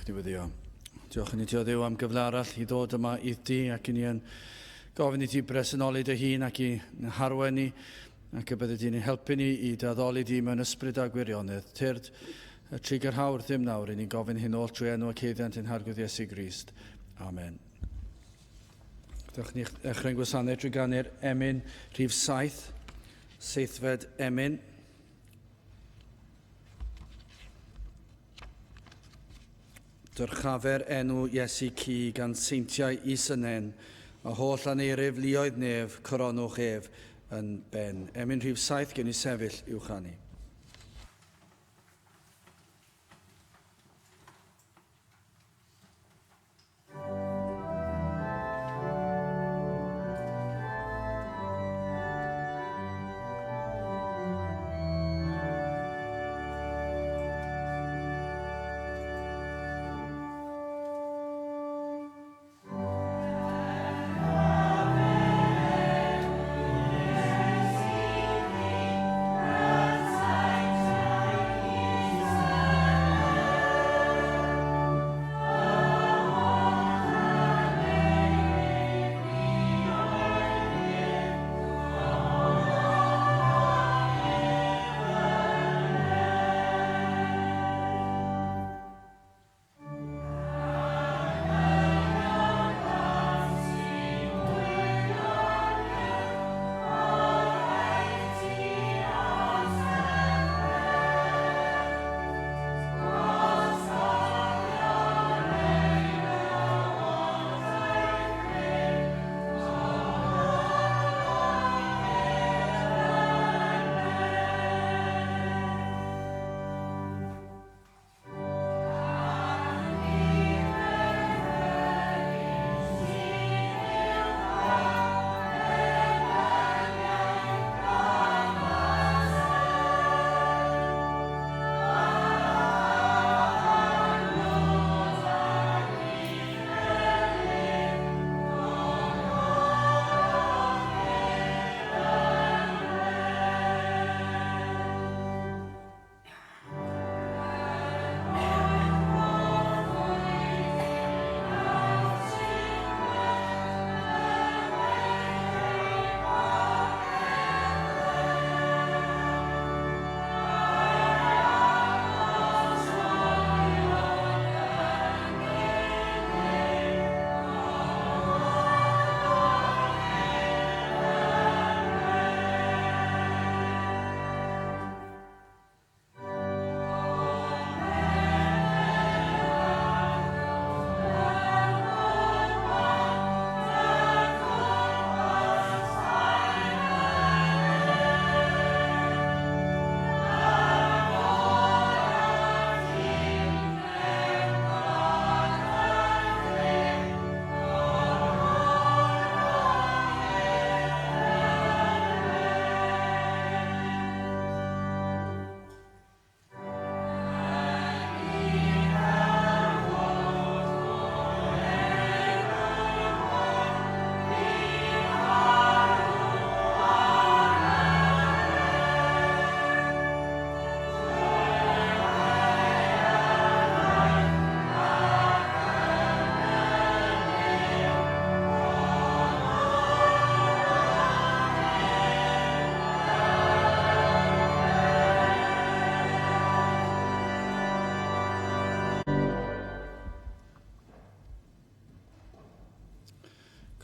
Dewch ni weddio. Diolch i ni ti o Dduw am gyfle arall i ddod yma i ti ac i ni yn gofyn i ti bresenoli dy hun ac i harwen ni ac y bydde di'n helpu ni i dy addoli di mewn ysbryd a gwirionedd. Tyrd y trigarhau wrthym nawr i ni'n gofyn hyn oll trwy enw ac haeddiant ein Harglwydd Iesu Grist. Amen. Dewch ni ddechrau'n gwasanaeth trwy ganu'r emyn rhif 7, seithfed emyn. Dyrchafer enw Iesu cu gan seintiau is y nen, a holl aneirif luoedd nef, coronwch ef yn ben. Emyn rhif 7 gen i sefyll i'w chanu.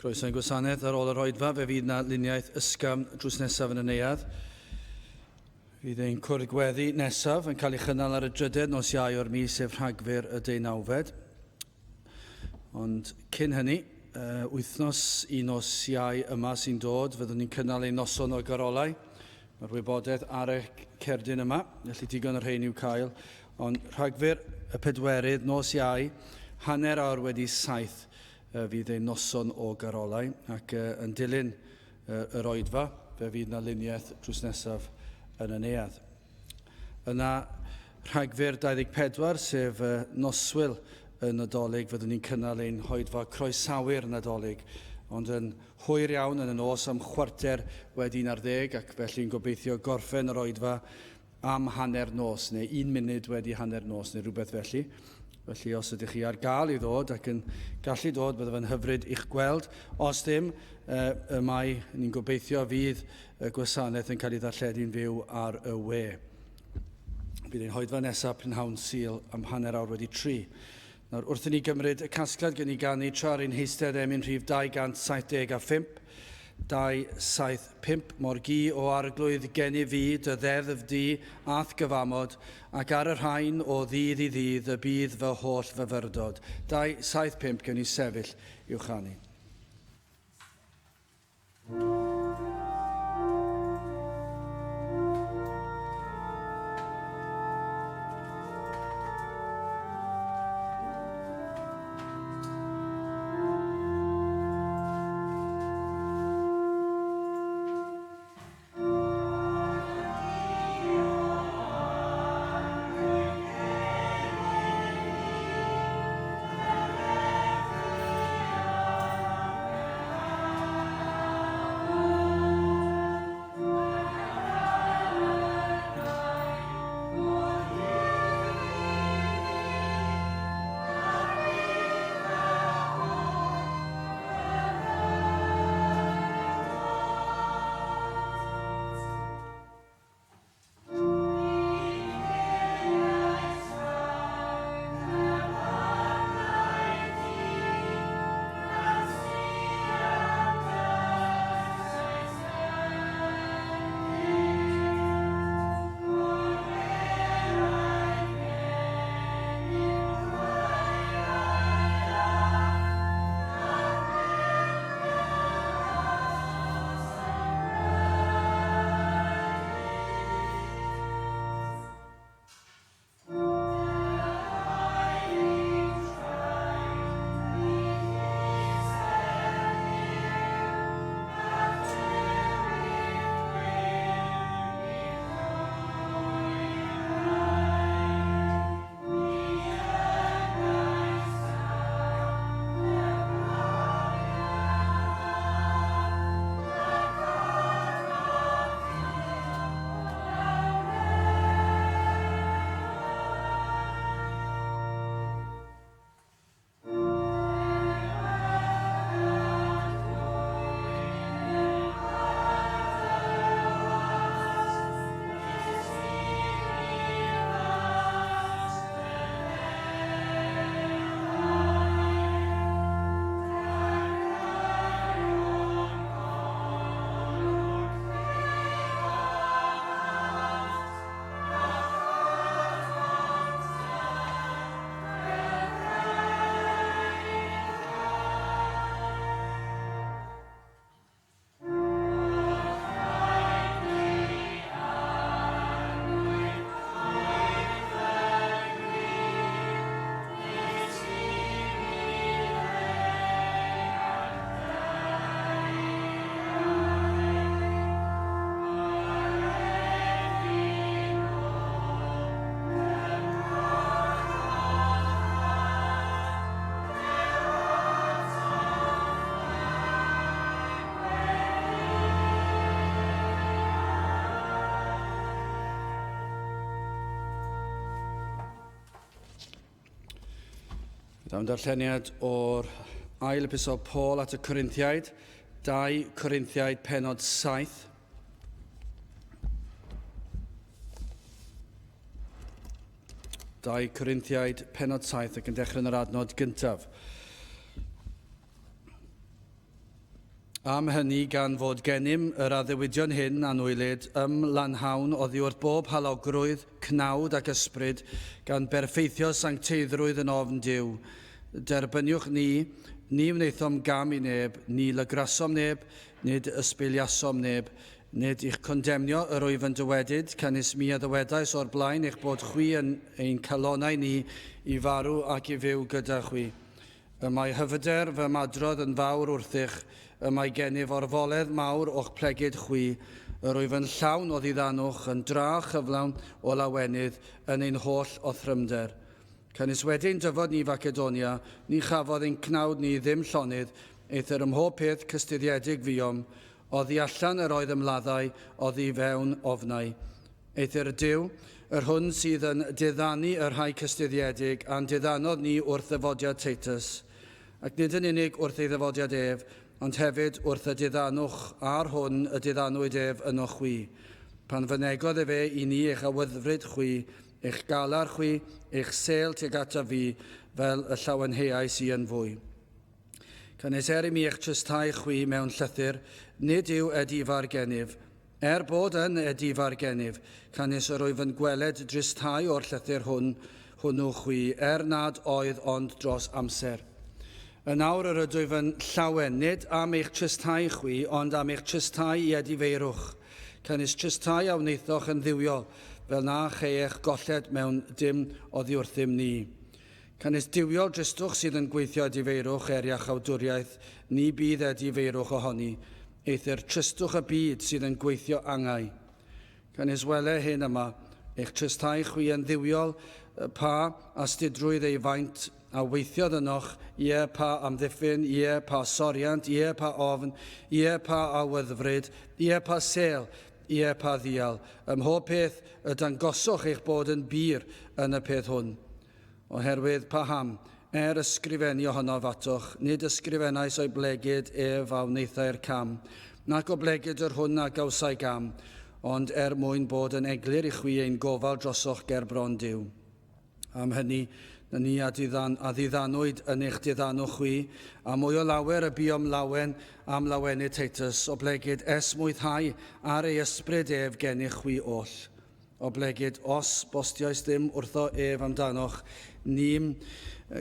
Croeso i'n gwasanaeth ar ôl yr oedfa, fe fydd na luniaeth ysgafn drws nesaf yn y neuadd. Fydd ein cwrdd gweddi nesaf yn cael ei chynnal ar y drydedd nos Iau o'r mis, sef Rhagfyr y deunawfed. Ond cyn hynny, wythnos i nos Iau yma sy'n dod, fyddwn ni'n cynnal ein noson o garolau. Mae'r wybodaeth ar y cerdyn yma, felly digon o rhein i'w cael. Ond Rhagfyr y pedwerydd, nos Iau, 7:30 fydd ein noson o garolau, ac yn dilyn yr oedfa, fe fydd 'na luniaeth drws nesaf yn y neuadd. Yna, Rhagfyr 24, sef noswyl y Nadolig, fyddwn ni'n cynnal ein hoedfa croesawu'r Nadolig, ond yn hwyr iawn yn y nos am 11:15 ac felly'n gobeithio gorffen yr oedfa am hanner nos, neu 1 munud wedi hanner nos, neu rhywbeth felly. Felly os ydych chi ar gael i ddod ac yn gallu dod, bydde fe'n hyfryd i'ch gweld. Os ddim, y mae ni'n gobeithio fydd y gwasanaeth yn cael ei ddarlledu'n fyw ar y we. Bydd ein hoedfa nesaf prynhawn Sul am 3:30. Nawr, wrth i ni gymryd y casgliad gen i ganu tra ar ein heistedd emyn rhif 275, 275, mor gu o arglwydd gennyf fi, dy ddeddf di a'th gyfamod, ac ar y rhain o ddydd i ddydd y bydd fy holl fyfyrdod. 275, gen i sefyll i'w chanu. Dawn darlleniad o'r ail episol Paul at y Corinthiaid, 2 Corinthiaid penod 7. 2 Corinthiaid penod 7 ac yn dechrau yn yr adnod gyntaf. Am hynny, gan fod gennym yr addewidion hyn, anwylyd, ymlanhawn oddi wrth bob halogrwydd, cnawd ac ysbryd, gan berffeithio sancteiddrwydd yn ofn Duw. Derbyniwch ni, ni wnaethom gam i neb, ni lygrasom neb, nid ysbeiliasom neb, nid i'ch condemnio yr wyf yn dywedyd, canys mi a ddywedais o'r blaen eich bod chwi yn ein calonnau ni i farw ac i fyw gyda chwi. Y mae hyfyder fy ymadrodd yn fawr wrthych, y mae gennyf orfoledd mawr o'ch plegid chwi, yr wyf yn llawn o ddiddanwch, yn dra chyflawn o lawenydd yn ein holl othrymder. Canys wedi ein dyfod ni i Facedonia, ni chafodd ein cnawd ni ddim llonydd, eithr ym mhob peth cystuddiedig fuom, oddi allan yr oedd ymladdau, oddi fewn ofnau. Eithr Duw, yr hwn sydd yn diddanu y rhai cystuddiedig, a'n diddanodd ni wrth ddyfodiad Titus, ac nid yn unig wrth ei ddyfodiad ef, ond hefyd wrth y diddanwch a'r hwn y diddanwyd ef yno chwi, pan fynegodd efe i ni eich awyddfryd chwi, eich galar chwi, eich sêl tuag ataf fi, fel y llawenheais i yn fwy. Canys er i mi eich tristau chwi mewn llythyr, nid yw edifar gennyf, er bod yn edifar gennyf, canys yr wyf yn gweled dristhau o'r llythyr hwn hwnnw chwi, er nad oedd ond dros amser. Yn awr yr ydwyf yn llawen, nid am eich tristhau chwi, ond am eich tristhau i edifeirwch. Canys tristhau a wnaethoch yn dduwiol, fel na chei eich golled mewn dim oddiwrthym ni. Canys duwiol dristwch sydd yn gweithio edifeirwch er iachawdwriaeth, ni bydd edifeirwch ohoni, eithr tristwch y byd sydd yn gweithio angau. Canys wele hyn yma, eich tristhau chwi yn dduwiol, pa astudrwydd ei faint a weithiodd ynoch, ie, pa amddiffyn, ie, pa soriant, ie, pa ofn, ie, pa awyddfryd, ie, pa sêl, ie, pa ddial. Ym mhob peth y dangoswch eich bod yn bur yn y peth hwn. Oherwydd paham, er ysgrifennu ohonof atoch, nid ysgrifennais o'i blegid ef a wnaethai'r cam, nac oblegid yr hwn a gawsai gam, ond er mwyn bod yn eglur i chwi ein gofal drosoch ger bron Duw. Am hynny, na ni a, diddan, a ddiddanwyd yn eich diddanwch chwi, a mwy o lawer y buom lawen am lawenydd Titus, oblegid esmwythau ar ei ysbryd ef gennych chwi oll. Oblegid os bostiais ddim wrtho ef amdanoch, ni'm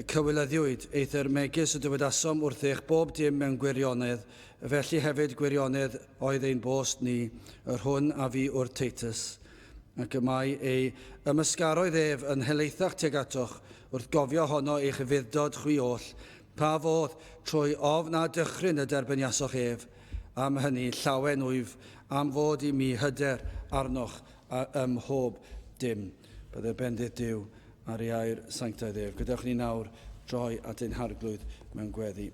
cywilyddiwyd, eithr megis y dywedasom wrthych bob dim mewn gwirionedd, felly hefyd gwirionedd oedd ein bost ni, yr hwn a fu wrth Titus. Ac y mae ei ymysgaroedd ef yn helaethach tuag atoch, wrth gofio honno eich ufudd-dod chwi oll, pa fodd, trwy ofn a dychryn y derbyniasoch ef, Am hynny, llawen wyf am fod i mi hyder arnoch a ym mhob dim. Byddai bendith Duw ar ei air sanctaidd ef. Gadewch ni nawr droi at ein Harglwydd mewn gweddi.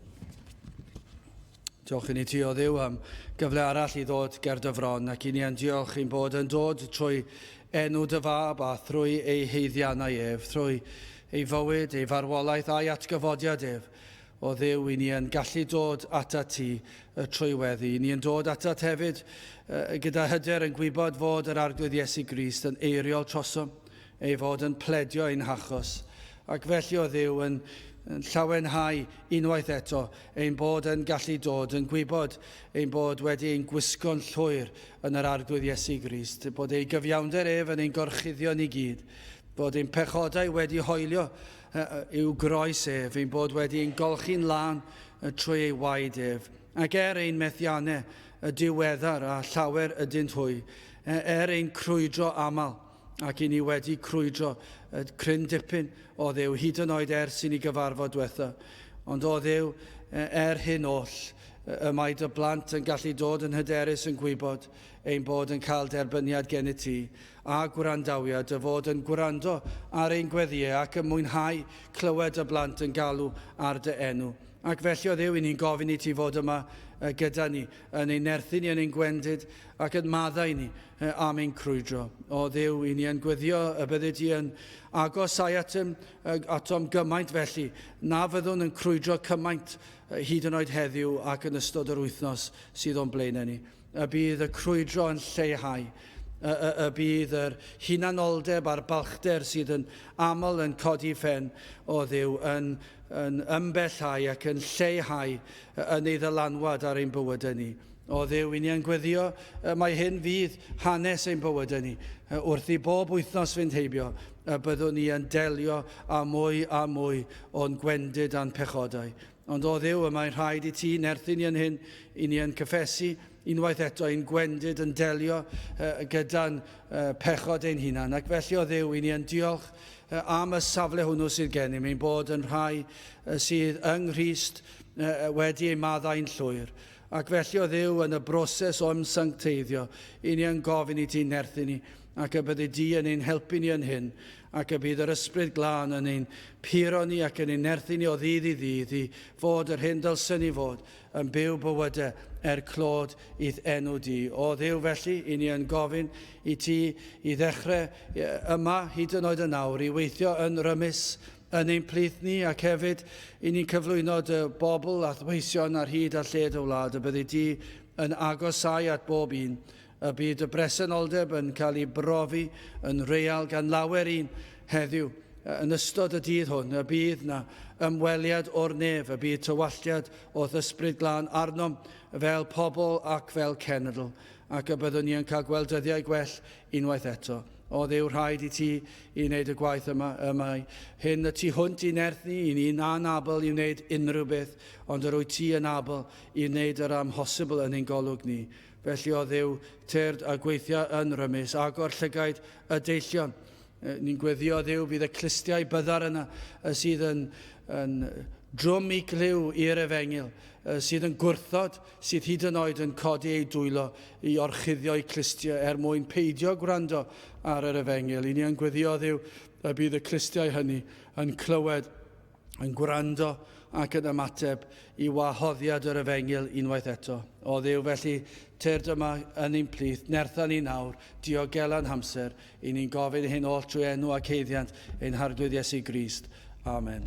Diolch i ni ti, o Dduw, am gyfle arall i ddod ger dy fron, ac i ni yn diolch i'n bod yn dod trwy enw dy fab a thrwy ei haeddiannau ef, trwy ei fywyd, ei farwolaeth a'i atgyfodiad ef. O Dduw, i ni yn gallu dod atat ti trwy weddi. I ni yn dod atat hefyd gyda hyder yn gwybod fod yr Arglwydd Iesu Grist yn eiriol trosom, ei fod yn pledio ein hachos. Ac felly, o Dduw, yn, yn llawenhau unwaith eto ein bod yn gallu dod, yn gwybod ein bod wedi ein gwisgo'n llwyr yn yr Arglwydd Iesu Grist, bod ei gyfiawnder ef yn ein gorchuddio ni gyd, bod ein pechodau wedi hoelio i'w groes ef, ein bod wedi ein golchi'n lân trwy ei waed ef. Ac er ein methiannau y diweddar a llawer ydynt hwy, er ein crwydro aml, ac i ni wedi crwydro cryn dipyn o Dduw, hyd yn oed ers i ni gyfarfod diwetha. Ond o Dduw, er hyn oll, y mae dy blant yn gallu dod yn hyderus yn gwybod ein bod yn cael derbyniad gennyt ti, a gwrandawiad, dy fod yn gwrando ar ein gweddïau ac yn mwynhau clywed dy blant yn galw ar dy enw. Ac felly, o Dduw, i ni'n gofyn i ti fod yma gyda ni, yn ein nerthu ni yn ein gwendid ac yn maddau ni am ein crwydro. O Dduw, i ni yn gweddio y byddi di yn agosau atom, atom gymaint felly, na fyddwn yn crwydro cymaint hyd yn oed heddiw ac yn ystod yr wythnos sydd o'n blaenau ni. Y bydd y crwydro yn lleihau, y, y, y bydd yr hunanoldeb a'r balchder sydd yn aml yn codi phen o Dduw yn, yn ymbellhau ac yn lleihau yn ei ddylanwad ar ein bywydau ni. O Dduw, i ni yn gweddio, mae hyn fydd hanes ein bywydau ni. Wrth i bob wythnos fynd heibio, y byddwn ni yn delio â mwy a mwy o'n gwendid a'n pechodau. Ond o Dduw, y mae'n rhaid i ti nerthu ni yn hyn, i ni yn cyffesu unwaith eto ein gwendid yn delio gyda'n pechod ein hunan. Ac felly o Dduw, i ni yn diolch am y safle hwnnw sydd gennym, ein bod yn rhai sydd yng Nghrist wedi ei maddau'n llwyr. Ac felly o Dduw yn y broses o ymsancteiddio, i ni yn gofyn i ti nerthu ni, ac y byddi di yn ein helpu ni yn hyn, ac y bydd yr Ysbryd Glân yn ein puro ni ac yn ein nerthu ni o ddydd i ddydd i fod yr hyn dylsen ni fod, yn byw bywydau er clod i'th enw di. O Dduw felly, i ni yn gofyn i ti i ddechrau yma, hyd yn oed yn awr, i weithio yn rymus yn ein plith ni, ac hefyd i ni'n cyflwyno dy bobl a'th weision ar hyd a lled y wlad, y byddi di yn agosáu at bob un, y bydd dy bresenoldeb yn cael ei brofi yn real gan lawer un heddiw yn ystod y dydd hwn, y bydd na ymweliad o'r nef, y bydd tywalltiad o'th Ysbryd Glân arnom fel pobl ac fel cenedl, ac y byddwn ni yn cael gweld dyddiau gwell unwaith eto. O Dduw, rhaid i ti i wneud y gwaith yma. Y mae hyn y tu hwnt i nerth ni, i ni'n anabl i wneud unrhyw beth, ond yr wyt ti yn abl i wneud yr amhosibl yn ein golwg ni. Felly, o Dduw, tyrd a gweithio yn rymus, agor llygaid y deillion. Ni'n gweddio, Dduw, bydd y clustiau byddar yna sydd yn, yn drwm i glyw i'r efengyl, sydd yn gwrthod, sydd hyd yn oed yn codi eu dwylo i orchuddio'u clustiau er mwyn peidio gwrando ar yr efengyl. I ni yn gweddio, Dduw, y bydd y clustiau hynny yn clywed, yn gwrando ac yn ymateb i wahoddiad yr efengyl unwaith eto. O Dduw, felly, tyrd yma yn ein plith, nertha ni nawr, diogela'n hamser, i ni'n gofyn hyn oll trwy enw ac haeddiant ein Harglwydd Iesu Grist. Amen.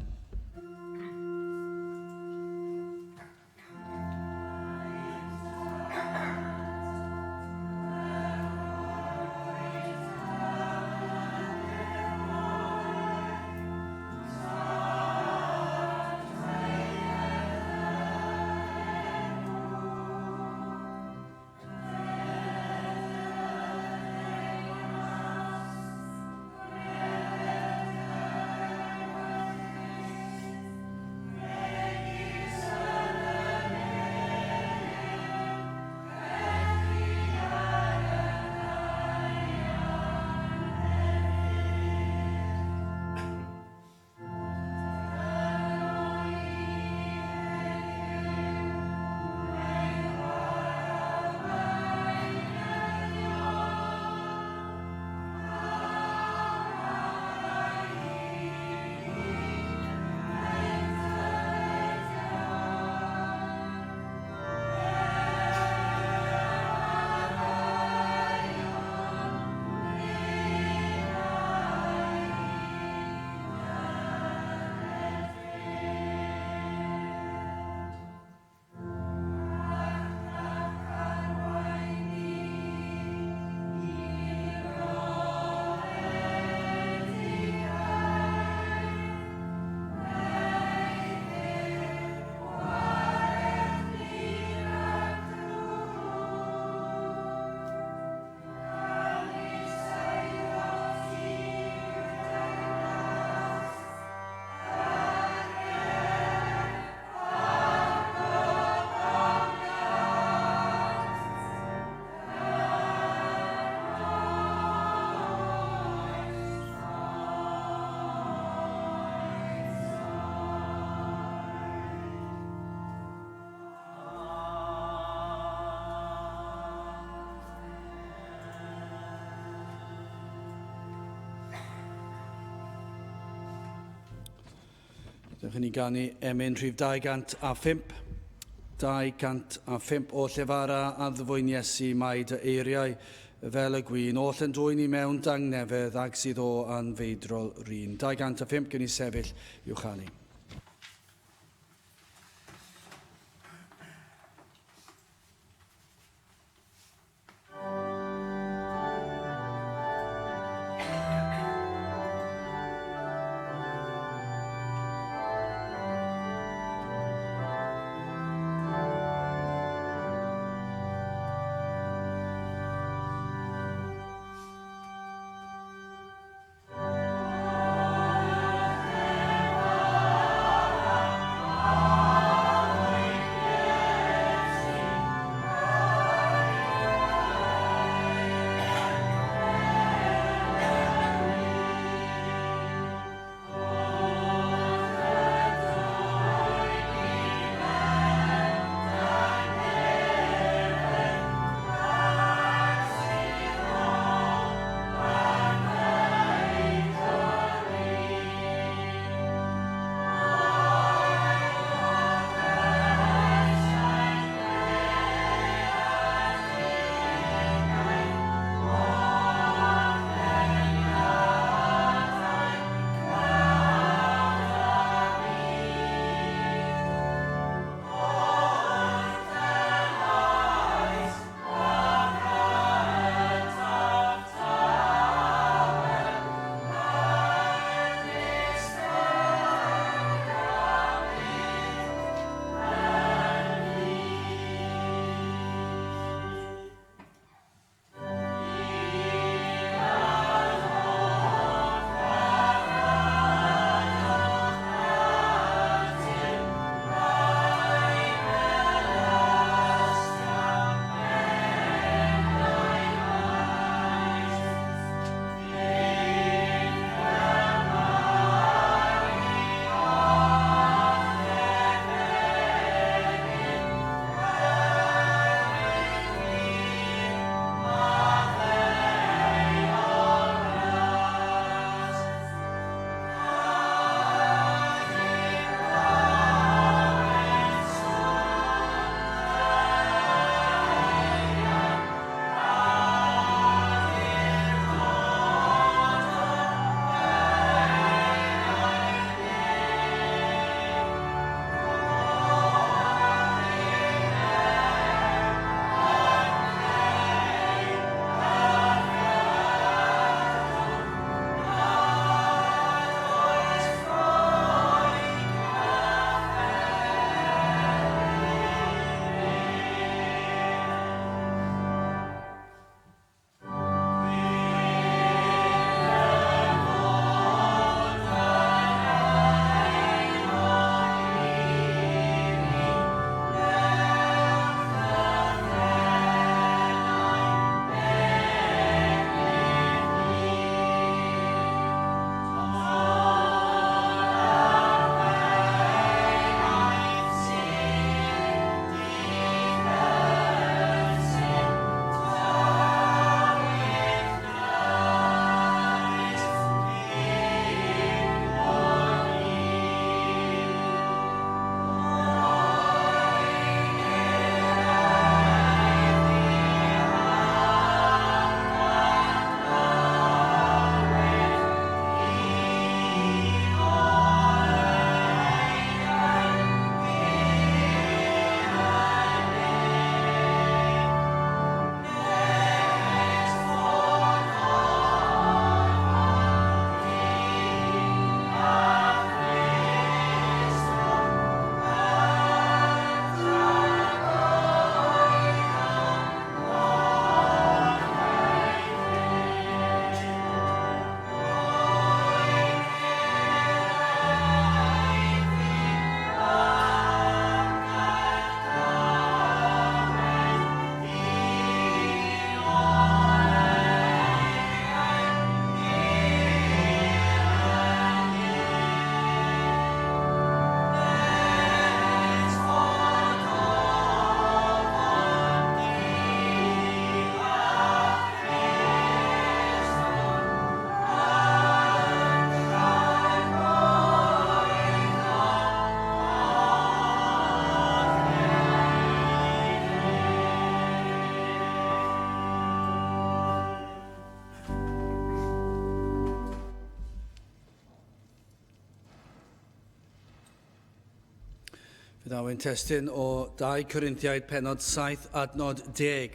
Dewch i ni ganu emyn rhif 205. 205 o llefara a ddfwyn Iesu mae dy eiriau fel y gwin, oll yn dwyn i mewn dangnefedd ag sydd o anfeidrol rin. 205 gen i sefyll i'w chanu. Fe ddaw ein testun o 2 Corinthiaid penod 7 adnod 10.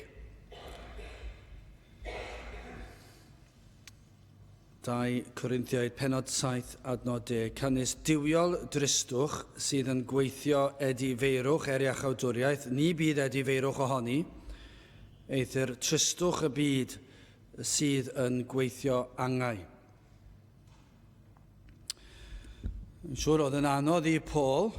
2 Corinthiaid penod 7 adnod 10. Canys duwiol dristwch sydd yn gweithio edifeirwch er iachawdwriaeth, ni bydd edifeirwch ohoni, eithr tristwch y byd sydd yn gweithio angau. Yn siŵr oedd yn anodd i Paul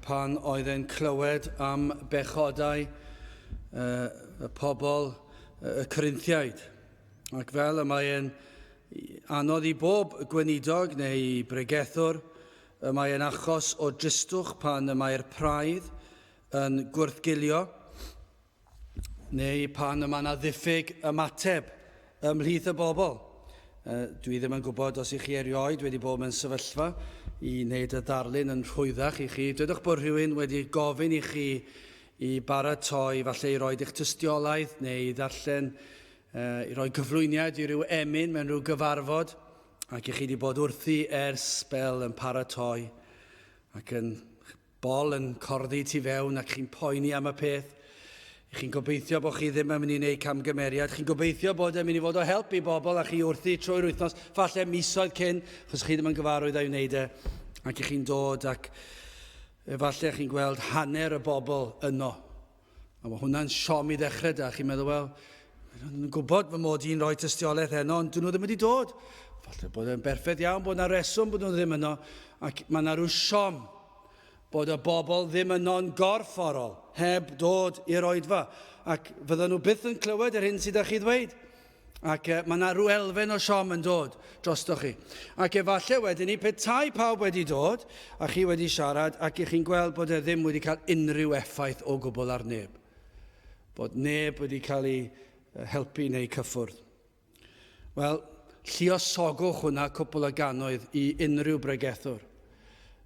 pan oedd e'n clywed am bechodau y pobl y Corinthiaid. Ac fel y mae e'n anodd i bob gweinidog neu bregethwr, y mae e'n achos o dristwch pan y mae'r praidd yn gwrthgilio, neu pan y mae yna ddiffyg ymateb ymhlith y bobl. Dwi ddim yn gwybod os ych chi erioed wedi bod mewn sefyllfa i wneud y darlun yn rhwyddach i chi. Dwedwch bod rhywun wedi gofyn i chi i baratoi, falle i roi eich tystiolaeth neu i ddarllen, i roi cyflwyniad i ryw emyn mewn rhyw gyfarfod, ac i chi wedi bod wrthi ers sbel yn paratoi ac yn Bol yn corddi tu fewn ac chi'n poeni am y peth. Chi'n gobeithio bod chi ddim yn mynd i wneud camgymeriad. Chi'n gobeithio bod e'n mynd i fod o help i bobl a chi wrthi trwy'r wythnos, falle misoedd cyn, achos chi ddim yn gyfarwydd â'i wneud e. Ac i chi'n dod ac efallai chi'n gweld hanner y bobl yno. A mae hwnna'n siom i ddechrau da. Chi'n meddwl, wel, nhw'n gwybod fy mod i'n rhoi tystiolaeth heno, ond dyn nhw ddim wedi dod. Falle bod e'n berffaith iawn bod yna reswm bod nhw ddim yno. Ac mae yna rhyw siom bod y bobl ddim yno'n gorfforol, heb dod i'r oedfa. Ac fydden nhw byth yn clywed yr hyn sydd â chi ddweud. Ac e, mae yna rhyw elfen o siom yn dod drostoch chi. Ac efallai wedyn ni, petai pawb wedi dod a chi wedi siarad ac i chi'n gweld bod e ddim wedi cael unrhyw effaith o gwbl ar neb. Bod neb wedi cael ei helpu neu cyffwrdd. Wel, lluosogwch hwnna cwpl o gannoedd i unrhyw bregethwr.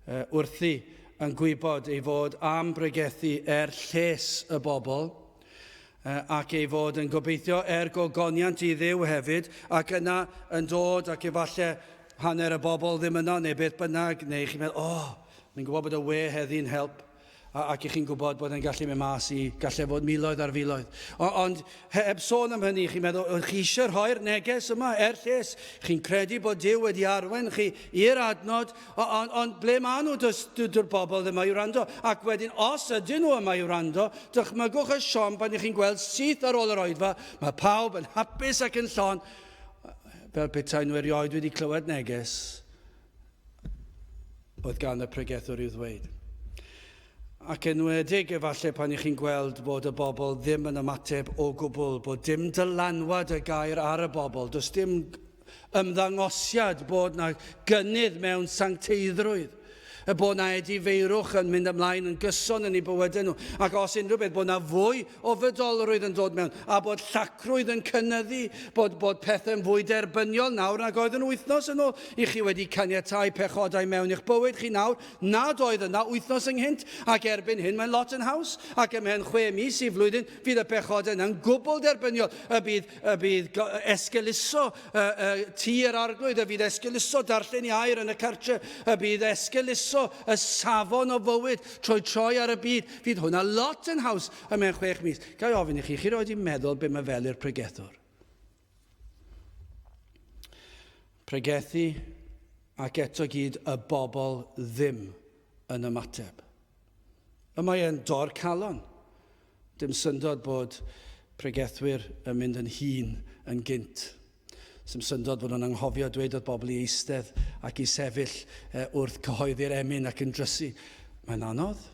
E, wrthi yn gwybod ei fod am bregethu er lles y bobl, ac ei fod yn gobeithio er gogoniant i Dduw hefyd, ac yna yn dod ac efallai hanner y bobl ddim yno neu beth bynnag, neu chi'n meddwl, o, oh, mi'n gwybod bod y we heddi'n help, ac i chi'n gwybod bod e'n gallu mynd mas i gallai fod miloedd ar filoedd. Ond heb sôn am hynny, chi'n meddwl, chi eisiau rhoi'r neges yma er lles, chi'n credu bod Duw wedi arwain chi i'r adnod, Ond, ond ble maen nhw? Does, dyw'r bobl ddim yma i wrando. Ac wedyn, os ydyn nhw yma i wrando, dychmygwch y siom pan ych chi'n gweld syth ar ôl yr oedfa, mae pawb yn hapus ac yn llon, fel petai nhw erioed wedi clywed neges oedd gan y pregethwr i'w ddweud. Ac enwedig efallai pan ych chi'n gweld bod y bobl ddim yn ymateb o gwbl, bod dim dylanwad y gair ar y bobl, does dim ymddangosiad bod na gynnydd mewn sancteiddrwydd, y bod na edifeirwch yn mynd ymlaen yn gyson yn eu bywydau nhw, ac os unrhyw beth, bod na fwy o fydolrwydd yn dod mewn, a bod llacrwydd yn cynyddu, bod, bod pethau'n fwy derbyniol nawr nag oedd yn wythnos yn ôl. I chi wedi caniatáu pechodau mewn i'ch bywyd chi nawr, nad oedd yna wythnos ynghynt, ac erbyn hyn mae'n lot yn haws, ac ymhen chwe mis i flwyddyn fydd y pechodau yna'n gwbl derbyniol, y bydd y bydd esgeuluso y tŷ yr arglwydd, y bydd esgeuluso darllen i air yn y cartre, y bydd esgeuluso y safon o fywyd trwy troi ar y byd. Fydd hwnna lot yn haws ymhen chwech mis. Ga i ofyn i chi, chi roed i meddwl be mae fel i'r pregethwr? Pregethu ac eto gyd y bobl ddim yn ymateb. Y mae e'n dor calon. Dim syndod bod pregethwyr yn mynd yn hŷn yn gynt. Sim syndod bod nhw'n anghofio dweud wrth bobl i eistedd ac i sefyll wrth cyhoeddi'r emyn ac yn drysu. Mae'n anodd.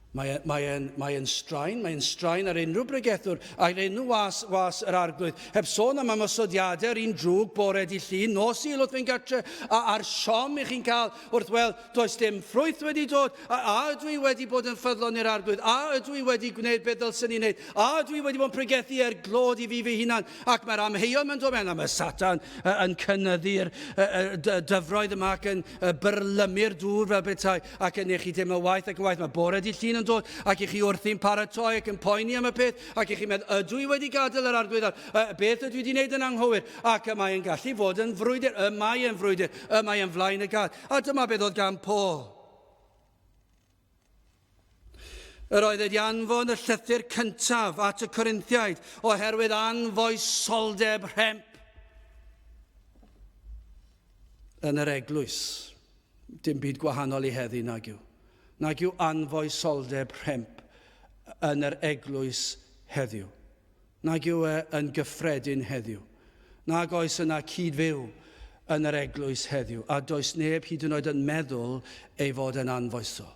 Mae, e, mae, e'n, mae e'n straen, mae'n straen ar unrhyw bregethwr, ar unrhyw was, was yr arglwydd. Heb sôn am ymosodiadau yr un drwg bore di llun, nos i wrth fynd gartre, a, a'r siom i chi'n cael wrth weld Does dim ffrwyth wedi dod. A, a ydw i wedi bod yn ffyddlon i'r arglwydd? A ydw i wedi gwneud beth ddylswn i wneud? A ydw i wedi bod yn pregethu er glod i fi fy hunan? Ac mae'r amheuon yn dod mewn, a mae Satan yn cynyddu'r dyfroedd yma ac yn byrlymu'r dŵr fel petai, ac yn eich chi deimlo waith ac yn waith. Mae bore di llun yn dod, ac i chi wrthi'n paratoi ac yn poeni am y peth, ac i chi'n meddwl, ydw i wedi gadael yr arglwydd? Beth ydw i wedi wneud yn anghywir? Ac y mae'n gallu fod yn frwydr, y mae yn frwydr, y mae yn flaen y gad. A dyma beth oedd gan Paul. Yr oedd wedi anfon y llythyr cyntaf at y Corinthiaid oherwydd anfoesoldeb rhemp yn yr eglwys. Dim byd gwahanol i heddi nag yw. Nag yw anfoesoldeb rhemp yn yr eglwys heddiw. Nag yw e yn gyffredin heddiw. Nag oes yna cyd-fyw yn yr eglwys heddiw, a does neb hyd yn oed yn meddwl ei fod yn anfoesol.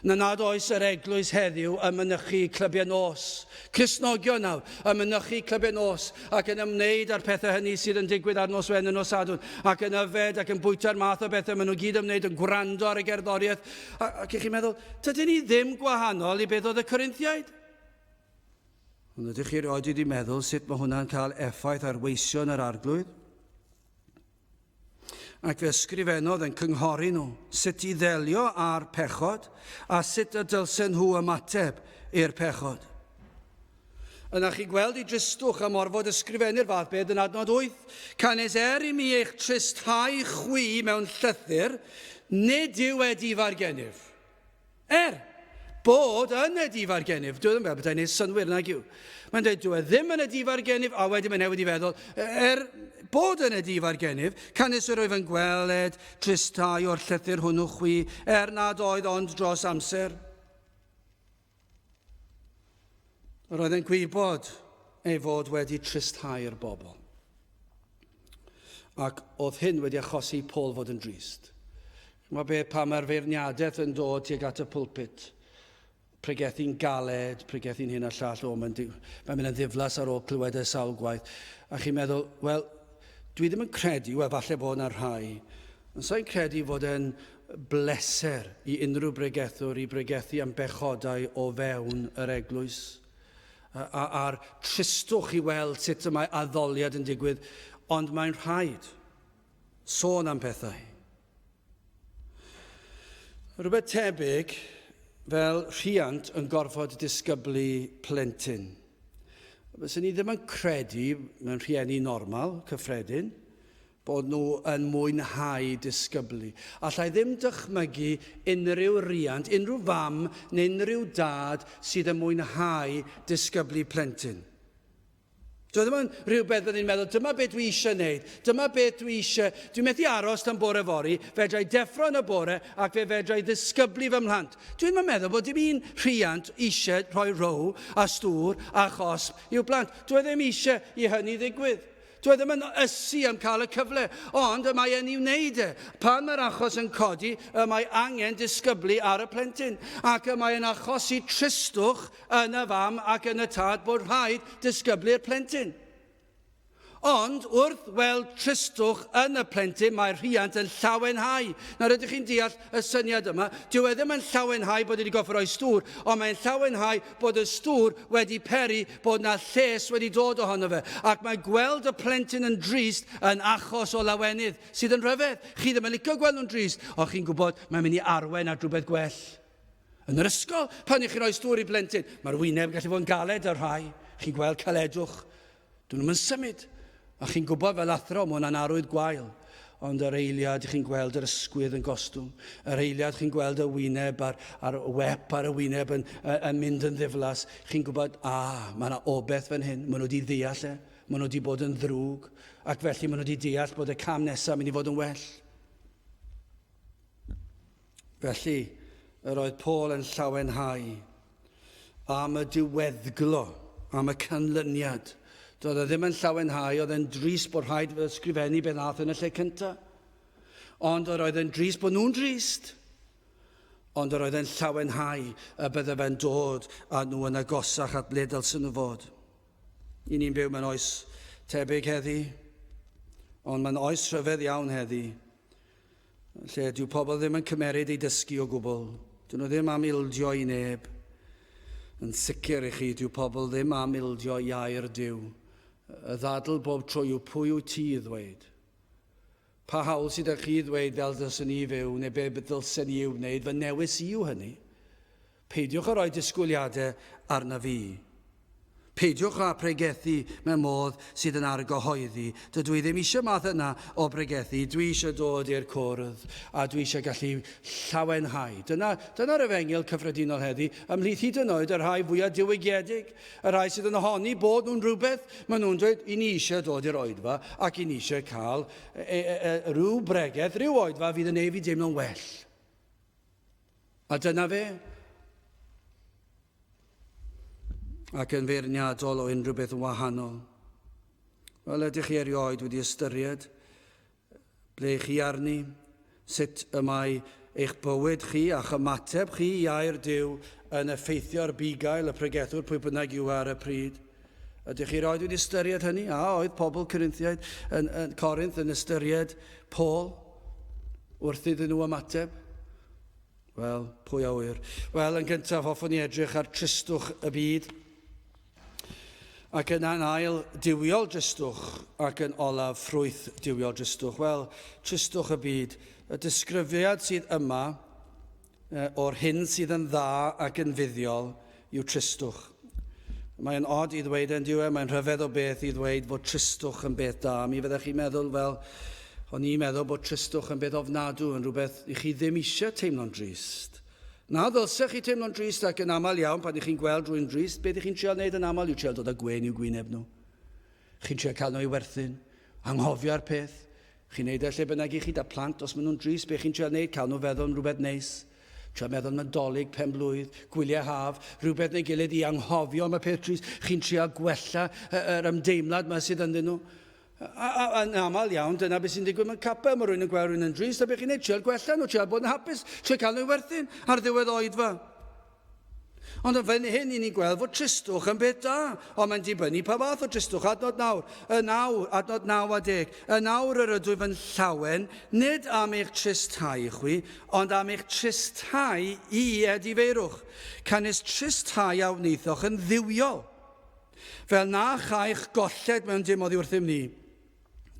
Na nad oes yr eglwys heddiw yn mynychu clybiau nos. Cristnogion nawr yn mynychu clybiau nos ac yn ymwneud â'r pethau hynny sydd yn digwydd ar nos Wener, nos Sadwrn, ac yn yfed ac yn bwyta'r math o bethau maen nhw gyd ymwneud yn gwrando ar y gerddoriaeth. Ac ych chi'n meddwl, tydyn ni ddim gwahanol i beth oedd y Corinthiaid. Ond ydych chi erioed wedi meddwl sut mae hwnna'n cael effaith ar weision yr arglwydd? Ac fe ysgrifennodd yn cynghori nhw sut i ddelio â'r pechod a sut y dylsen nhw ymateb i'r pechod. Yna chi gweld i dristwch am orfod ysgrifennu'r fath beth yn adnod 8. Canys er i mi eich tristhau chwi mewn llythyr, nid yw edifar gennyf. Er bod yn edifar gennyf, dwi ddim fel petai'n neud synnwyr nag yw. Mae'n dweud, dwi e ddim yn edifar gennyf, a wedyn mae'n newid i feddwl, er bod yn edifar gennyf, canys yr wyf yn gweled tristau o'r llythyr hwnnw chwi, er nad oedd ond dros amser. Yr oedd yn gwybod ei fod wedi tristhau'r bobl. Ac oedd hyn wedi achosi Paul fod yn drist. Mae beth pa mae'r feirniadaeth yn dod tuag at y pulpit, pregethu'n galed, pregethu'n hyn a llall, o, mae'n mae mynd yn ddiflas ar ôl clywed e sawl gwaith. A chi'n meddwl, wel, dwi ddim yn credu, wel, falle bod yna rhai, ond sa'n credu fod e'n bleser i unrhyw bregethwr i bregethu am bechodau o fewn yr eglwys. A'r tristwch i weld sut y mae addoliad yn digwydd, ond mae'n rhaid sôn am pethau. Rhywbeth tebyg fel rhiant yn gorfod disgyblu plentyn. Fyswn ni ddim yn credu mewn rhieni normal, cyffredin, bod nhw yn mwynhau disgyblu. Alla i ddim dychmygu unrhyw riant, unrhyw fam neu unrhyw dad sydd yn mwynhau disgyblu plentyn. Dwi ddim yn rhywbeth byddwn i'n meddwl, dyma beth dwi eisiau wneud, dyma beth dwi eisiau, dwi'n methu aros tan bore fory, fedra i deffro yn y bore ac fe fedra i ddisgyblu fy mhlant. Dwi ddim yn meddwl bod dim un rhiant eisiau rhoi row a stŵr a chosb i'w blant. Dwi ddim eisiau i hynny ddigwydd. Dwi e ddim yn ysu am cael y cyfle, ond y mae e'n ei wneud e. Pan mae'r achos yn codi, y mae angen disgyblu ar y plentyn, ac y mae e'n achosi tristwch yn y fam ac yn y tad bod rhaid disgyblu'r plentyn. Ond wrth weld tristwch yn y plentyn, mae'r rhiant yn llawenhau. Nawr ydych chi'n deall y syniad yma? Dyw e ddim yn llawenhau bod wedi gorfod rhoi stŵr, ond mae'n llawenhau bod y stŵr wedi peri bod 'na lles wedi dod ohono fe, ac mae gweld y plentyn yn drist yn achos o lawenydd, sydd yn rhyfedd. Chi ddim yn licio gweld nhw'n drist, ond chi'n gwybod mae'n mynd i arwain at rhywbeth gwell. Yn yr ysgol, pan ych chi'n rhoi stŵr i blentyn, mae'r wyneb yn gallu fod yn galed ar rhai. Chi'n gweld caledwch. Dyn nhw'm yn symud. A chi'n gwybod fel athro, mae hwnna'n arwydd gwael. Ond yr eiliad chi'n gweld yr ysgwydd yn gostwng, yr eiliad chi'n gweld y wyneb a'r, a'r wep ar y wyneb yn, yn mynd yn ddiflas, chi'n gwybod, a, mae yna obeth fan hyn, maen nhw wedi ddeall e, maen nhw wedi bod yn ddrwg, ac felly maen nhw wedi deall bod y cam nesaf mynd i fod yn well. Felly, yr oedd Paul yn llawenhau am y diweddglo, am y canlyniad. Doedd e ddim yn llawenhau, oedd e'n drist bod rhaid iddo ysgrifennu beth nath yn y lle cyntaf. Ond yr oedd e'n drist bod nhw'n drist. Ond yr oedd e'n llawenhau y bydde fe'n dod â nhw yn agosach at ble dylsyn nhw fod. I ni'n byw mewn oes tebyg heddi, ond mae'n oes rhyfedd iawn heddi. Lle dyw pobl ddim yn cymeryd eu dysgu o gwbl. Dyn nhw ddim am ildio i neb. Yn sicr i chi, dyw pobl ddim am ildio i air Duw. Y ddadl bob tro yw pwy wyt ti i ddweud? Pa hawl sydd â chi i ddweud fel dylsen i fyw neu be ddylsen i ei wneud? Fy newis i yw hynny. Peidiwch â rhoi disgwyliadau arna fi. Peidiwch â pregethu mewn modd sydd yn argyhoeddi. Dydw i ddim eisiau math yna o bregethu. Dwi eisiau dod i'r cwrdd a dwi eisiau gallu llawenhau. Dyna, dyna'r efengyl cyffredinol heddi, ymhlith hyd yn oed y rhai fwyaf diwygiedig, y rhai sydd yn honni bod nhw'n rhywbeth, maen nhw'n dweud, i ni eisiau dod i'r oedfa ac i ni eisiau cael e, e, e, rhyw bregeth, rhyw oedfa fydd yn ei fi deimlo'n well. A dyna fe. Ac yn feirniadol o unrhyw beth yn wahanol. Wel, ydych chi erioed wedi ystyried ble chi arni, sut y mae eich bywyd chi a'ch ymateb chi i air Duw yn effeithio ar bugail y pregethwr pwy bynnag yw ar y pryd? Ydych chi erioed wedi ystyried hynny? A oedd pobl Corinthiaid yn, yn Corinth yn ystyried Paul wrth iddyn nhw ymateb? Wel, pwy a ŵyr? Wel, yn gyntaf, hoffwn i edrych ar tristwch y byd. Ac yna'n ail, duwiol dristwch, ac yn olaf, ffrwyth duwiol dristwch. Wel, tristwch y byd. Y disgrifiad sydd yma o'r hyn sydd yn dda ac yn fuddiol yw tristwch. Mae'n od i ddweud yn diwe, mae'n rhyfedd o beth i ddweud fod tristwch yn beth da. Mi fyddech chi'n meddwl fel, o'n i'n meddwl bod tristwch yn beth ofnadw, yn rhywbeth i chi ddim eisiau teimlo'n drist. Na ddylsech chi teimlo'n drist ac yn aml iawn pan ych chi'n gweld rhywun drist, beth ych chi'n trial wneud yn aml yw trial dod â gwên i'w gwyneb nhw. Chi'n trio cael nhw i werthin, anghofio'r peth. Chi'n neud e lle bynnag i chi 'da plant, os maen nhw'n drist, be chi'n trio neud? Cael nhw feddwl am rhywbeth neis. Trio meddwl am Nadolig, pen blwydd, gwyliau haf, rhywbeth neu gilydd i anghofio am y peth drist. Chi'n trio gwella yr ymdeimlad yma sydd ynddyn nhw. A, a, a, yn aml iawn, dyna beth sy'n digwydd mewn capel. Mae rhywun yn gweld rhywun yn drist, a beth chi'n neud? Trio gwella nhw, trio bod yn hapus, trio cael nhw i werthin ar ddiwedd oedfa. Ond yn fan hyn, i ni'n gweld fod tristwch yn beth da, ond mae'n dibynnu pa fath o dristwch. Adnod nawr, y naw, adnod 9 a 10. Yn awr yr ydwyf yn llawen, nid am eich tristhau chwi, ond am eich tristhau i edifeirwch. Canys tristhau a wnaethoch yn dduwiol, fel na chaech golled mewn dim oddi wrthym ni.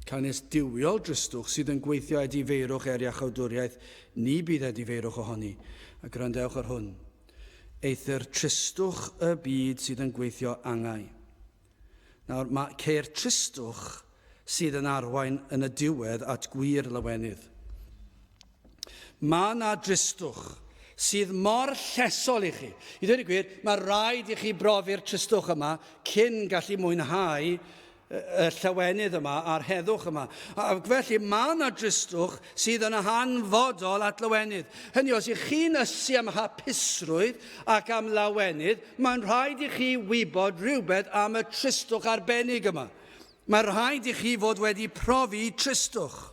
Canys duwiol dristwch sydd yn gweithio edifeirwch er iachawdwriaeth, ni bydd edifeirwch ohoni. A gwrandewch ar hwn. Eithr tristwch y byd sydd yn gweithio angau. Nawr, mae ceir tristwch sydd yn arwain yn y diwedd at gwir lawenydd. Mae yna dristwch sydd mor llesol i chi. I ddweud y gwir, mae rhaid i chi brofi'r tristwch yma cyn gallu mwynhau y llawenydd yma a'r heddwch yma. Ac felly mae yna dristwch sydd yn hanfodol at lawenydd. Hynny os ych chi'n ysu am hapusrwydd ac am lawenydd, mae'n rhaid i chi wybod rhywbeth am y tristwch arbennig yma. Mae rhaid i chi fod wedi profi tristwch.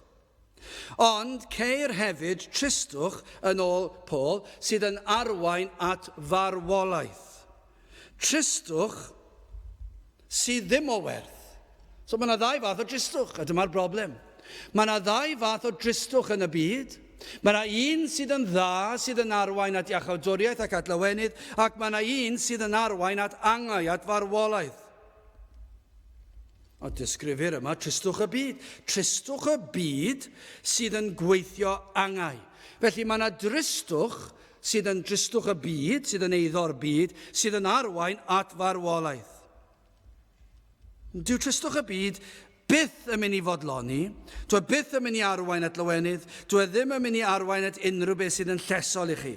Ond ceir hefyd tristwch, yn ôl Paul, sydd yn arwain at farwolaeth. Tristwch sydd ddim o werth. So mae yna ddau fath o dristwch, a dyma'r broblem. Mae yna ddau fath o dristwch yn y byd. Mae yna un sydd yn dda, sydd yn arwain at iachawdwriaeth ac at lawenydd, ac mae yna un sydd yn arwain at angau, at farwolaeth. A disgrifir yma tristwch y byd. Tristwch y byd sydd yn gweithio angau. Felly mae yna dristwch sydd yn dristwch y byd, sydd yn eiddo'r byd, sydd yn arwain at farwolaeth. Dyw tristwch y byd byth yn mynd i fodloni, dwi e byth yn mynd i arwain at lawenydd, dwi e ddim yn mynd i arwain at unrhyw beth sydd yn llesol i chi.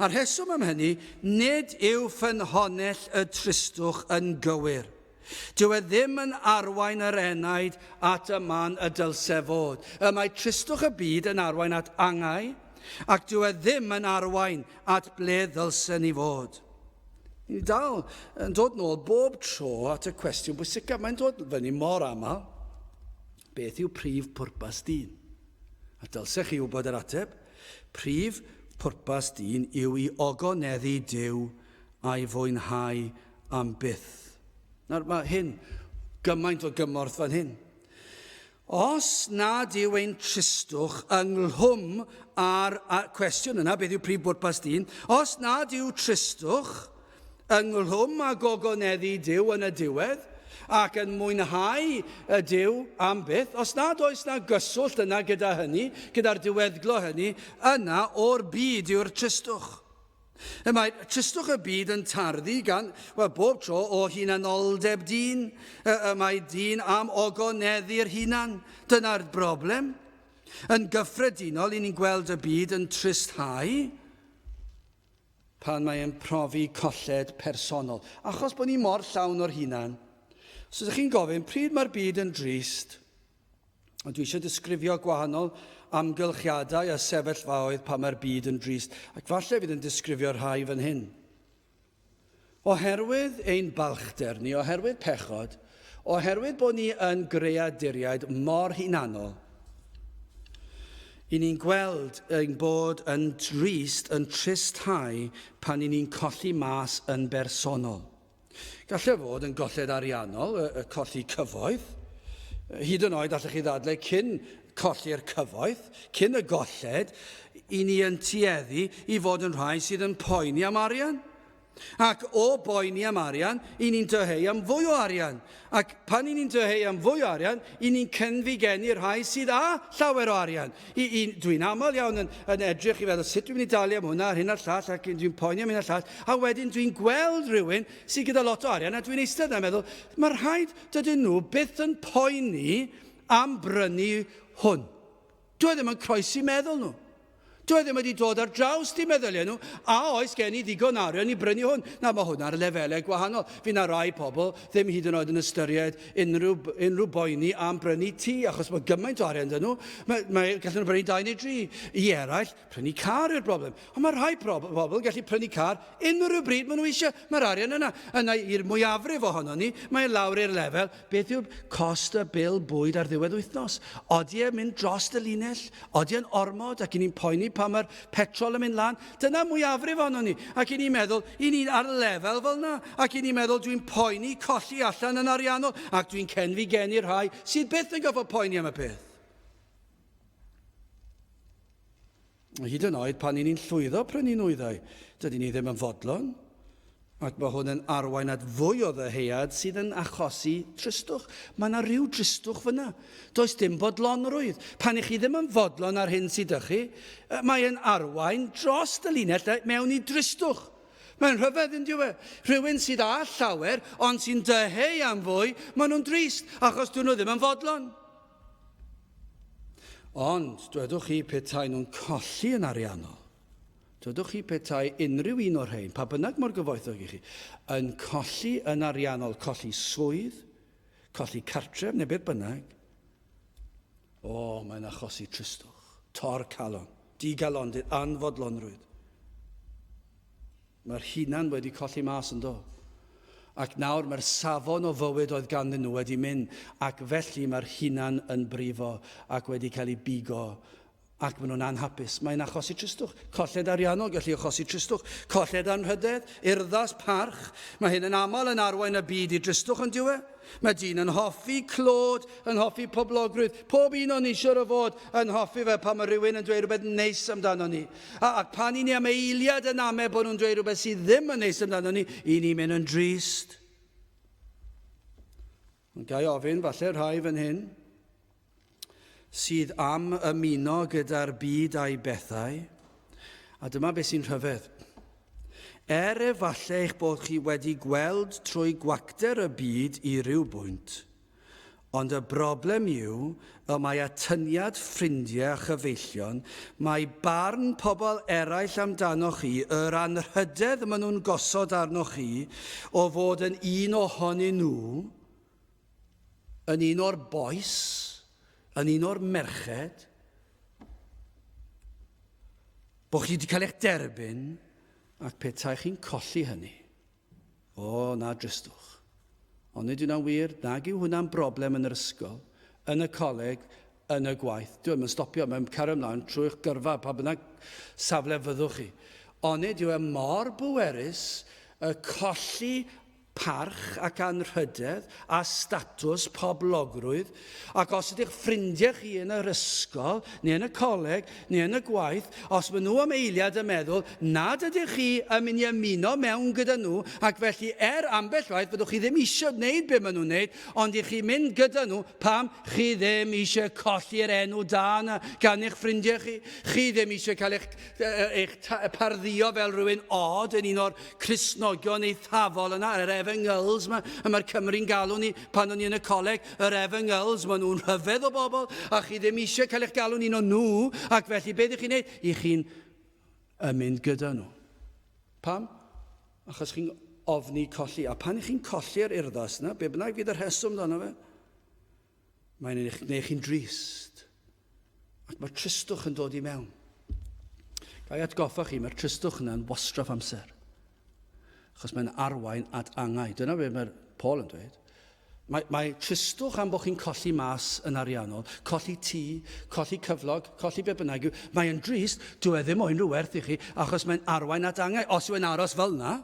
A'r rheswm am hynny, nid yw ffynhonnell y tristwch yn gywir. Dyw e ddim yn arwain yr enaid at y man y dylse fod. Y mae tristwch y byd yn arwain at angau, ac dyw e ddim yn arwain at ble ddylse ni fod. Ni dal yn dod nôl bob tro at y cwestiwn bwysicaf. Mae'n dod fyny mor aml. Beth yw prif pwrpas dyn? A dylsech chi wybod yr ateb. Prif pwrpas dyn yw i ogoneddu Duw a'i fwynhau am byth. Nawr, mae hyn gymaint o gymorth fan hyn. Os nad yw ein tristwch ynghlwm â'r cwestiwn yna, beth yw prif bwrpas dyn, os nad yw tristwch ynghlwm â gogoneddu Duw yn y diwedd, ac yn mwynhau y Duw am byth, os nad oes na gyswllt yna gyda hynny, gyda'r diweddglo hynny, yna o'r byd yw'r tristwch. Y mae tristwch y byd yn tarddu gan, wel, bob tro o hunanoldeb dyn. Y, y mae dyn am ogoneddu'r hunan. Dyna'r broblem. Yn gyffredinol, i ni'n gweld y byd yn tristhau pan mae'n profi colled personol. Achos bod ni mor llawn o'r hunan. Os ydych chi'n gofyn, pryd mae'r byd yn drist? Ond dwi eisiau disgrifio gwahanol amgylchiadau a sefyllfaoedd pan mae'r byd yn drist, ac falle fydd yn disgrifio rhai fan hyn. Oherwydd ein balchder ni, oherwydd pechod, oherwydd bod ni yn greaduriaid mor hunanol, i ni'n gweld ein bod yn drist, yn tristhau pan i ni'n colli mas yn bersonol. Gallai fod yn golled ariannol, y, y colli cyfoeth. Hyd yn oed allech chi ddadlau cyn colli'r cyfoeth, cyn y golled, i ni yn tueddu i fod yn rhai sydd yn poeni am arian. Ac o boeni am arian, i ni'n dyheu am fwy o arian. Ac pan i ni'n dyheu am fwy o arian, i ni'n cenfigennu rhai sydd â llawer o arian. I, i, dwi'n aml iawn yn, yn edrych i feddwl sut dwi'n mynd i dalu am hwnna a'r hyn a'r llall ac dwi'n poeni am hyn a'r llall. A wedyn dwi'n gweld rhywun sydd gyda lot o arian a dwi'n eistedd yna meddwl, mae rhaid dydyn nhw byth yn poeni am brynu hwn. Dwi e ddim yn croesi meddwl nhw. Dwi e ddim wedi dod ar draws dim meddyliau nhw, a oes gen i ddigon arian i brynu hwn? Na, mae hwn ar lefelau gwahanol. Fi na rai pobl ddim hyd yn oed yn ystyried unrhyw, unrhyw boeni am brynu tŷ, achos mae gymaint o arian dyn nhw, mae, mae, gallen nhw brynu dau neu dri. I eraill, prynu car yw'r broblem. Ond mae rhai pobl yn gallu prynu car unrhyw bryd maen nhw eisiau. Mae'r arian yna. Yna i'r mwyafrif ohono ni, mae lawr i'r lefel. Beth yw'r cost y bil bwyd ar ddiwedd wythnos? Odi e'n mynd dros y linell? Odi e'n ormod? Ac i ni'n poeni pan mae'r petrol yn mynd lan? Dyna mwyafrif ohono ni. Ac i ni'n meddwl, i ni ar lefel fel yna. Ac i ni'n meddwl, dwi'n poeni colli allan yn ariannol. Ac dwi'n cenfigennu'r rhai sydd byth yn gorfod poeni am y peth. Hyd yn oed pan 'y ni'n llwyddo prynu nwyddau, dydyn ni ddim yn fodlon, ac mae hwn yn arwain at fwy o ddyhead sydd yn achosi tristwch. Mae yna rhyw dristwch fyna. Does dim bodlonrwydd. Pan ych chi ddim yn fodlon ar hyn sydd â chi, mae yn arwain dros y linell mewn i dristwch. Mae'n rhyfedd, yn dyw e? Rhywun sydd â llawer, ond sy'n dyheu am fwy, maen nhw'n drist, achos dyn nhw ddim yn fodlon. Ond, dwedwch chi petai nhw'n colli yn ariannol, dwedwch chi petai unrhyw un o'r rhain, pa bynnag mor gyfoethog i chi, yn colli yn ariannol, colli swydd, colli cartref neu beth bynnag, o, mae'n achosi tristwch, tor calon, digalondid, anfodlonrwydd. Mae'r hunan wedi colli mas yn do? Ac nawr mae'r safon o fywyd oedd ganddyn nhw wedi mynd, ac felly mae'r hunan yn brifo ac wedi cael ei bigo, ac maen nhw'n anhapus. Mae'n achosi tristwch. Colled ariannol gallu achosi tristwch. Colled anrhydedd, urddas, parch. Mae hyn yn aml yn arwain y byd i dristwch yn dyw e? Mae dyn yn hoffi clod, yn hoffi poblogrwydd. Pob un o'n ni siwr o fod yn hoffi fe pan mae rhywun yn dweud rhywbeth neis amdano ni. A, ac pan i ni am eiliad yn ame bod nhw'n dweud rhywbeth sydd ddim yn neis amdano ni, i ni'n mynd yn drist. Ond gai ofyn, falle rhai fan hyn, sydd am ymuno gyda'r byd a'i bethau, a dyma beth sy'n rhyfedd. Er efallai eich bod chi wedi gweld trwy gwacter y byd i ryw bwynt, ond y broblem yw y mae atyniad ffrindiau a chyfeillion, mae barn pobl eraill amdanoch chi, yr anrhydedd maen nhw'n gosod arnoch chi o fod yn un ohonyn nhw, yn un o'r bois, yn un o'r merched, bod chi wedi cael eich derbyn ac petai chi'n colli hynny. O, na dristwch. Ond nid yw'n wir, nag yw hwnna'n broblem yn yr ysgol, yn y coleg, yn y gwaith. Dyw e'm yn stopio, mae'n cario ymlaen trwy'ch gyrfa, pa bynnag safle fyddwch chi. Onid yw e mor bwerus y colli Parch ac anrhydedd a statws poblogrwydd, ac os ydych ffrindiau chi yn yr ysgol, neu yn y coleg, neu yn y gwaith, os maen nhw am eiliad yn meddwl nad ydych chi yn mynd i ymuno mewn gyda nhw, ac felly er ambell waith fyddwch chi ddim eisiau gwneud be maen nhw'n wneud, ond i chi mynd gyda nhw, pam? Chi ddim eisiau colli'r enw da yna gan eich ffrindiau chi. Chi ddim eisiau cael eich, eich pardduo fel rhywun od yn un o'r Cristnogion eithafol yna, yr efengyls yma, y mae'r Cymry'n galw ni pan o'n i yn y coleg, yr efengyls, maen nhw'n rhyfedd o bobl, a chi ddim eisiau cael eich galw'n un o nhw, ac felly beth ych chi'n neud? I chi'n mynd gyda nhw. Pam? Achos chi'n ofni colli. A pan ych chi'n colli'r urddas yna, be bynnag fydd y rheswm dano fe, mae'n eich gwneud chi'n drist. Ac mae'r tristwch yn dod i mewn. Ga i atgoffa chi, mae'r tristwch yna'n wastraff amser. Achos mae'n arwain at angau. Dyna beth mae'r Paul yn dweud. Mae, mae tristwch am bod chi'n colli mas yn ariannol, colli tŷ, colli cyflog, colli be bynnag yw. Mae'n drist, dyw e ddim o unrhyw werth i chi, achos mae'n arwain at angau. Os yw'n aros fel yna,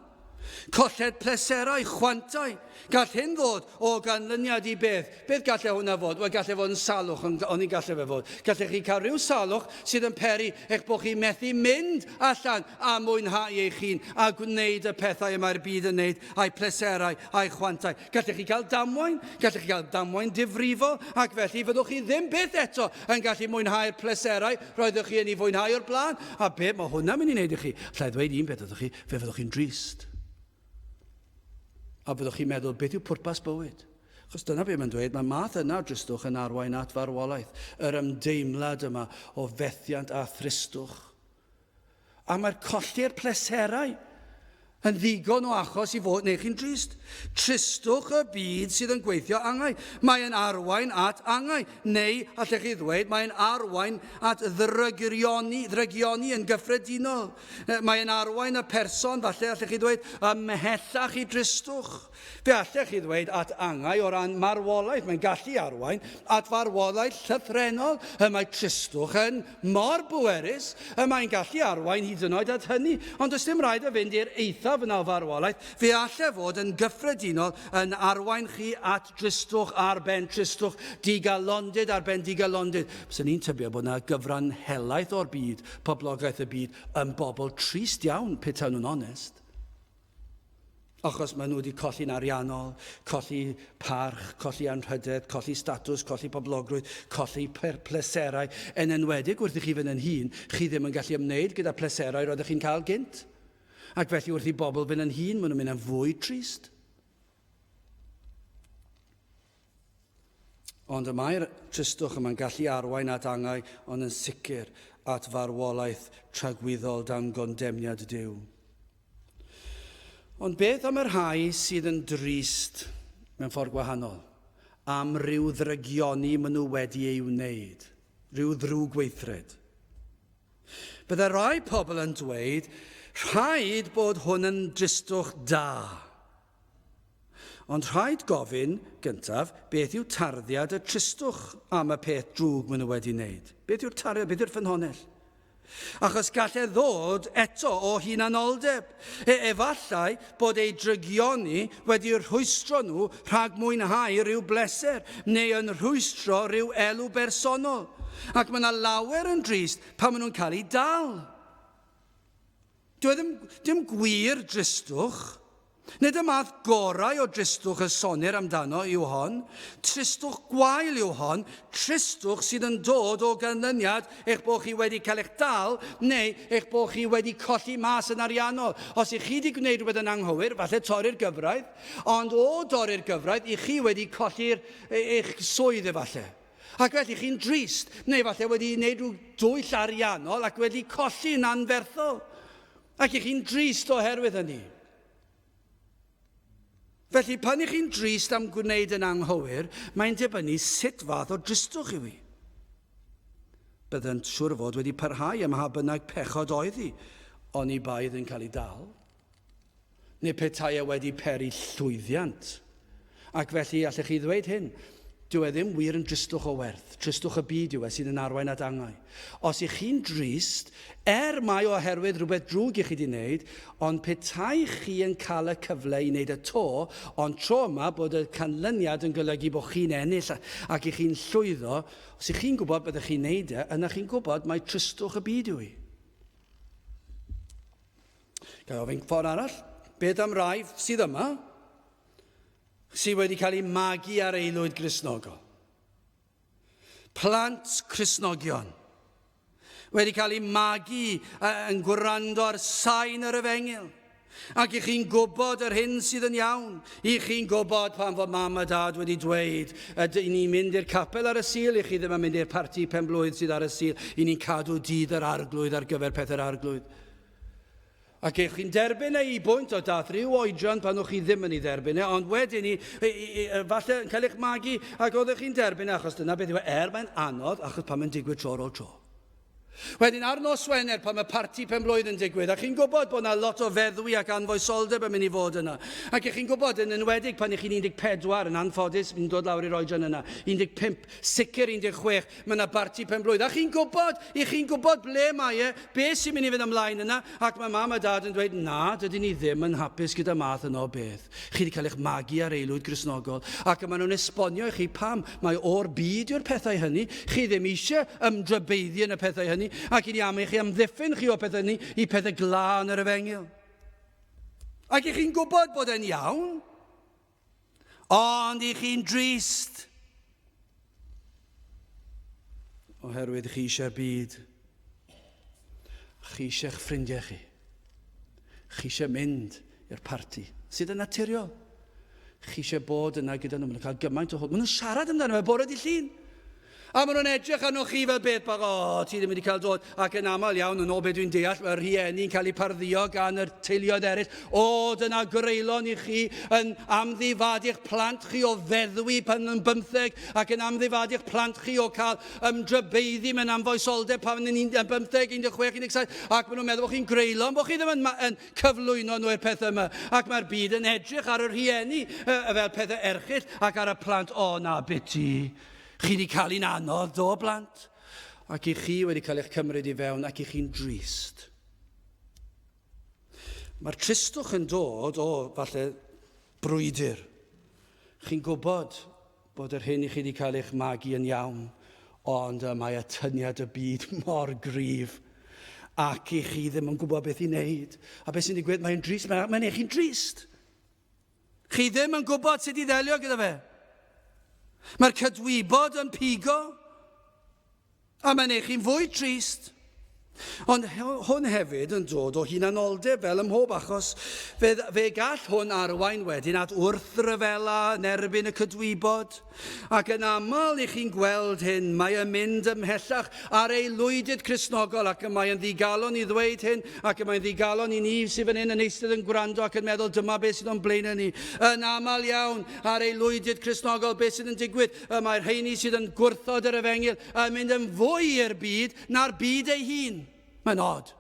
Colled pleserau, chwantau. Gall hyn ddod o ganlyniad i beth? Beth gallai hwnna fod? Wel, gallai fod yn salwch, ond ni gallai fe fod. Gallech chi cael rhyw salwch sydd yn peri eich bod chi'n methu mynd allan a mwynhau eich hun a gwneud y pethau y mae'r byd yn wneud, a'i pleserau, a'i chwantau. Gallech chi gael damwain, gallech chi gael damwain difrifol, ac felly fyddwch chi ddim byth eto yn gallu mwynhau'r pleserau roeddech chi yn ei fwynhau o'r blaen. A be mae hwnna'n mynd i wneud i chi? Alla i ddweud un peth wrthych chi, fe fyddwch chi'n drist. A fyddwch chi'n meddwl, beth yw pwrpas bywyd? Achos dyna beth mae'n dweud, mae math yna o dristwch yn arwain at farwolaeth, yr ymdeimlad yma o fethiant a thristwch. A mae'r colli'r pleserau yn ddigon o achos i fod neu chi'n drist. Tristwch y byd sydd yn gweithio angau. Mae'n arwain at angau, neu allech chi ddweud, mae'n arwain at ddrygioni, ddrygioni yn gyffredinol. Mae'n arwain y person, falle allech chi ddweud, ymhellach i dristwch. Fe allech chi ddweud at angau o ran marwolaeth. Mae'n gallu arwain at farwolaeth llythrennol. Y mae tristwch yn mor bwerus, y mae'n gallu arwain hyd yn oed at hynny. Ond does dim rhaid o fynd i'r eithaf yna o farwolaeth. Fe alle fod yn gyffredinol yn arwain chi at dristwch ar ben tristwch, digalondid ar ben digalondid. Bysen i'n tybio bod yna gyfran helaeth o'r byd, poblogaeth y byd, yn bobl trist iawn, petawn nhw'n onest. Achos maen nhw wedi colli'n ariannol, colli parch, colli anrhydedd, colli statws, colli poblogrwydd, colli pleserau. Yn enwedig wrth i chi fynd yn hŷn, chi ddim yn gallu ymwneud gyda pleserau roeddech chi'n cael gynt. Ac felly wrth i bobl fynd yn hŷn, maen nhw'n mynd yn fwy trist. Ond y mae'r tristwch yma'n gallu arwain at angau, ond yn sicr at farwolaeth tragwyddol dan gondemniad Duw. Ond beth am y rhai sydd yn drist mewn ffordd gwahanol, am ryw ddrygioni maen nhw wedi ei wneud, rhyw ddrwg weithred? Byddai rai pobl yn dweud, rhaid bod hwn yn dristwch da. Ond rhaid gofyn, gyntaf, beth yw tarddiad y tristwch am y peth drwg maen nhw wedi wneud? Beth yw'r tarddiad, beth yw'r ffynhonnell? Achos gall e ddod eto o hunanoldeb. E, efallai bod eu drygioni wedi rhwystro nhw rhag mwynhau rhyw bleser, neu yn rhwystro rhyw elw bersonol. Ac mae yna lawer yn drist pan maen nhw'n cael eu dal. Dyw e ddim, dim gwir dristwch. Nid y math gorau o dristwch y sonir amdano yw hon. Tristwch gwael yw hon, tristwch sydd yn dod o ganlyniad eich bod chi wedi cael eich dal neu eich bod chi wedi colli mas yn ariannol. Os ych chi wedi gwneud rhywbeth yn anghywir, falle torri'r gyfraith, ond o dorri'r gyfraith, ych chi wedi colli'r eich swydd efallai. Ac felly chi'n drist, neu falle wedi gwneud rhyw dwyll ariannol ac wedi colli'n anferthol. Ac i chi'n drist oherwydd hynny. Felly, pan i chi'n drist am gwneud yn anghywir, mae'n dibynnu sut fath o dristwch yw hi. Byddent siŵr o fod wedi parhau ym mha bynnag pechod oedd hi, oni bai iddynt cael ei dal. Neu petai e wedi peri llwyddiant. Ac felly, allech chi ddweud hyn, Dyw e ddim wir yn dristwch o werth. Tristwch y byd yw e sydd yn arwain at angau. Os ych chi'n drist, er mai oherwydd rhywbeth drwg i chi 'di wneud, ond petai chi yn cael y cyfle i wneud y to, ond tro yma bod y canlyniad yn golygu bod chi'n ennill ac i chi'n llwyddo, os ych chi'n gwybod byddech chi'n wneud e, yna chi'n gwybod mai tristwch y byd yw hi. Ga i ofyn ffordd arall? Beth am rai sydd yma? sydd wedi cael eu magu ar aelwyd Gristnogol. Plant Cristnogion wedi cael eu magu yn gwrando ar sain yr efengyl. Ac i chi'n gwybod yr hyn sydd yn iawn. I chi'n gwybod pan fod mam a dad wedi dweud, ydyn ni'n mynd i'r capel ar y Sul, i chi ddim yn mynd i'r parti penblwydd sydd ar y Sul, i ni'n cadw dydd yr arglwydd ar gyfer pethau'r arglwydd. Ac ych chi'n derbyn e i bwynt o dath rhyw oedran pan o'ch chi ddim yn ei dderbyn e, ond wedyn i, i, i, falle yn cael eich magu ac oeddech chi'n derbyn e, achos dyna beth yw e, er mae'n anodd, achos pan mae'n digwydd tro ar ôl tro. Wedyn ar nos Wener pan mae parti penblwydd yn digwydd, a chi'n gwybod bod yna lot o feddwi ac anfoesoldeb yn mynd i fod yna. Ac ych chi'n gwybod, yn enwedig pan ych chi'n 14, yn anffodus, yn dod lawr i'r oedran yna, 15, sicr 16, Mae yna barti penblwydd. A chi'n gwybod, i chi'n gwybod ble mae e, beth sy'n mynd i fynd ymlaen yna, ac mae mam a dad yn dweud, na, dydyn ni ddim yn hapus gyda math yno o beth. Chi wedi cael eich magu ar aelwyd Gristnogol, ac maen nhw'n esbonio i chi pam mae o'r byd yw'r pethau hynny. Chi ddim eisiau ymdrybeiddi yn y pethau hynny, ac i ni am i chi amddiffyn chi o pethau hynny i pethau glân yr efengyl. Ac i chi'n gwybod bod e'n iawn, Ond i chi'n drist. Oherwydd chi eisiau'r byd. Chi eisiau'ch ffrindiau chi. Chi eisiau mynd i'r parti, sydd yn naturiol. Chi eisiau bod yna gyda nhw. Maen nhw'n cael gymaint o hwyl. Maen nhw'n siarad amdano fe bore di llun. A maen nhw'n edrych arnoch chi fel beth bach, o, ti ddim wedi cael dod. Ac yn aml iawn, yn ôl beth dwi'n deall, mae'r rhieni'n cael eu pardduo gan yr teuluoedd eraill. O, dyna greulon i chi yn amddifadu'ch plant chi o feddwi pan yn bymtheg, ac yn amddifadu'ch plant chi o cael ymdrybeiddi mewn anfoesoldeb pan yn 15, 16, 17, ac maen nhw'n meddwl bod chi'n greulon, bod chi ddim yn, yn cyflwyno nhw i'r pethau yma. Ac mae'r byd yn edrych ar y rhieni fel pethau erchyll, ac ar y plant, o na, biti. Chi wedi cael un anodd, do, blant? Ac i chi wedi cael eich cymryd i fewn ac i chi'n drist. Mae'r tristwch yn dod o, falle, brwydr. Chi'n gwybod bod yr hyn i chi wedi cael eich magu yn iawn, ond y mae atyniad y byd mor gryf ac i chi ddim yn gwybod beth i wneud. A beth sy'n digwydd, mae'n drist, mae'n mae eich chi'n drist. Chi ddim yn gwybod sut i ddelio gyda fe. Mae'r cydwybod yn pigo, a mae'n eich chi'n fwy trist. Ond hwn hefyd yn dod o hunanoldeb fel ym mhob achos. Fe, fe gall hwn arwain wedyn at wrthryfela yn erbyn y cydwybod. Ac yn aml i chi'n gweld hyn, mae yn mynd ymhellach ar ei lwydid Cristnogol ac y mae yn ddigalon i ddweud hyn ac y mae'n ddigalon i ni sydd fan hyn yn eistedd yn gwrando ac yn meddwl dyma beth sydd o'n blaenau ni. Yn aml iawn ar ei lwydid Cristnogol beth sydd yn digwydd, y mae'r rheini sydd yn gwrthod yr efengyl yn mynd yn fwy i'r byd na'r byd ei hun. Mae'n od.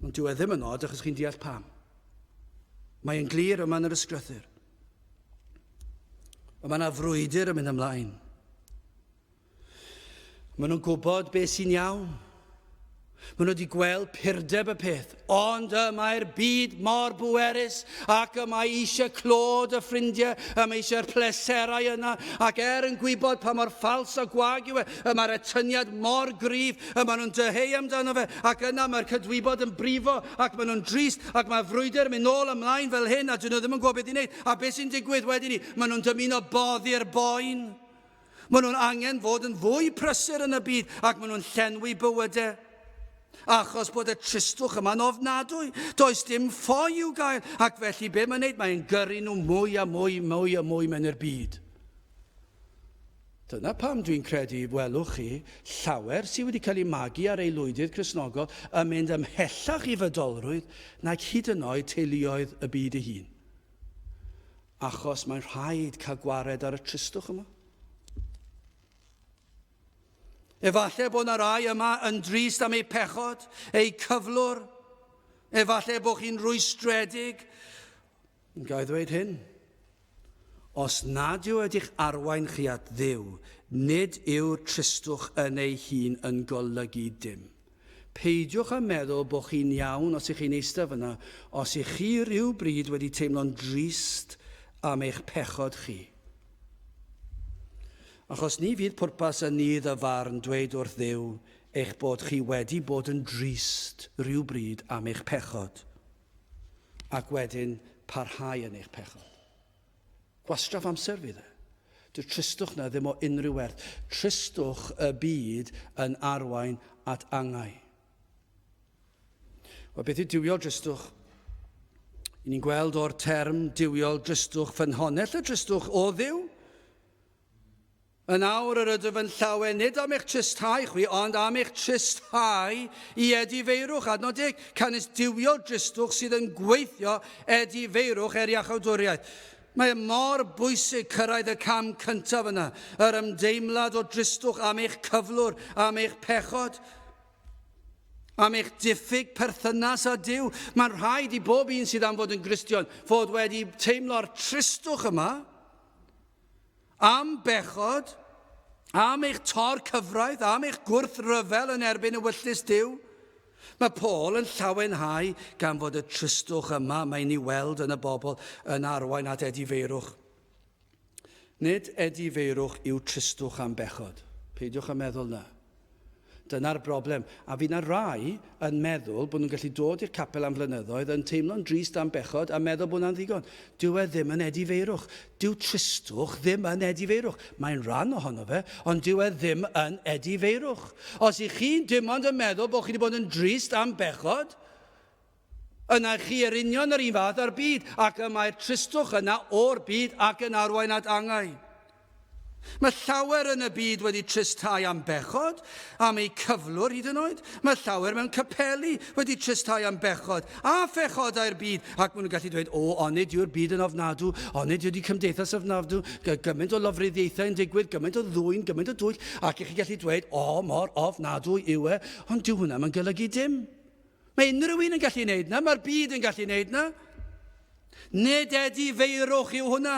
Ond dyw e ddim yn od achos chi'n deall pam. Mae'n glir yma yn yr ysgrythur. Ond mae yna frwydr yn mynd ymlaen. Maen nhw'n gwybod beth sy'n iawn. Maen nhw wedi gweld purdeb y peth, ond y mae'r byd mor bwerus ac y mae eisiau clod y ffrindiau, y mae eisiau'r pleserau yna, ac er yn gwybod pa mor ffals a gwag yw e, y mae'r atyniad mor gryf, y maen nhw'n dyheu amdano fe, ac yna mae'r cydwybod yn brifo, ac maen nhw'n drist, ac mae'r frwydr yn mynd nôl ymlaen fel hyn, a dyn nhw ddim yn gwybod beth i wneud. A beth sy'n digwydd wedyn ni? Maen nhw'n dymuno boddi'r boen. Maen nhw'n angen fod yn fwy prysur yn y byd, ac maen nhw'n llenwi bywydau. Achos bod y tristwch yma'n ofnadwy. Does dim ffoi i'w gael, ac felly be mae'n wneud? Mae'n gyrru nhw mwy a mwy, mwy a mwy mewn i'r byd. Dyna pam dwi'n credu, welwch chi, llawer sydd wedi cael eu magu ar aelwydydd Cristnogol yn mynd ymhellach i fydolrwydd nag hyd yn oed teuluoedd y byd ei hun. Achos mae'n rhaid cael gwared ar y tristwch yma. Efallai bod yna rai yma yn drist am eu pechod, eu cyflwr. Efallai bod chi'n rwystredig. Ga i ddweud hyn? Os nad yw wedi'ch arwain chi at Dduw, nid yw'r tristwch yn ei hun yn golygu dim. Peidiwch â meddwl bod chi'n iawn os ych chi'n eistedd fyna, os ych chi rhyw bryd wedi teimlo'n drist am eich pechod chi. Achos ni fydd pwrpas y nydd y farn dweud wrth Dduw eich bod chi wedi bod yn drist rhyw bryd am eich pechod, ac wedyn parhau yn eich pechod. Gwastraff amser fydd e. Dyw'r tristwch 'na ddim o unrhyw werth. Tristwch y byd yn arwain at angau. Wel, beth yw duwiol dristwch? I ni'n gweld o'r term duwiol dristwch ffynhonnell y dristwch o Dduw. Yn awr yr ydw yn llawen nid am eich tristhau chwi, ond am eich tristhau i edifeirwch. Adnod deg, canys duwiol dristwch sydd yn gweithio edifeirwch er iachawdwriaeth. Mae e mor bwysig cyrraedd y cam cyntaf yna, yr ymdeimlad o dristwch am eich cyflwr, am eich pechod, am eich diffyg perthynas â Duw. Mae'n rhaid i bob un sydd am fod yn Gristion fod wedi teimlo'r tristwch yma. Am bechod, am eich tor cyfraith, am eich gwrthryfel yn erbyn ewyllys Duw. Mae Paul yn llawenhau gan fod y tristwch yma mae'n ei weld yn y bobl yn arwain at edifeirwch. Nid edifeirwch yw tristwch am bechod. Peidiwch â meddwl na. Dyna'r broblem. A fydd 'na rai yn meddwl bod nhw'n gallu dod i'r capel am flynyddoedd, yn teimlo'n drist am bechod a meddwl bod hwnna'n ddigon. Dyw e ddim yn edifeirwch. Dyw tristwch ddim yn edifeirwch. Mae'n rhan ohono fe, ond dyw e ddim yn edifeirwch. Os ych chi'n dim ond yn meddwl bod chi wedi bod yn drist am bechod, yna chi yr union yr un fath â'r byd, ac y mae'r tristwch yna o'r byd ac yn arwain at angau. Mae llawer yn y byd wedi tristhau am bechod, am eu cyflwr hyd yn oed. Mae llawer mewn capeli wedi tristhau am bechod a phechodau'r byd, ac maen nhw'n gallu dweud, o, onid yw'r byd yn ofnadw, onid ydy cymdeithas ofnadw, gymaint o lofruddiaethau yn digwydd, gymaint o ddwyn, gymaint o dwyll, ac i chi gallu dweud, o, mor ofnadwy yw e, ond dyw hwnna mae'n golygu dim. Mae unrhyw un yn gallu wneud na, mae'r byd yn gallu wneud na. Nid edifeirwch yw hwnna.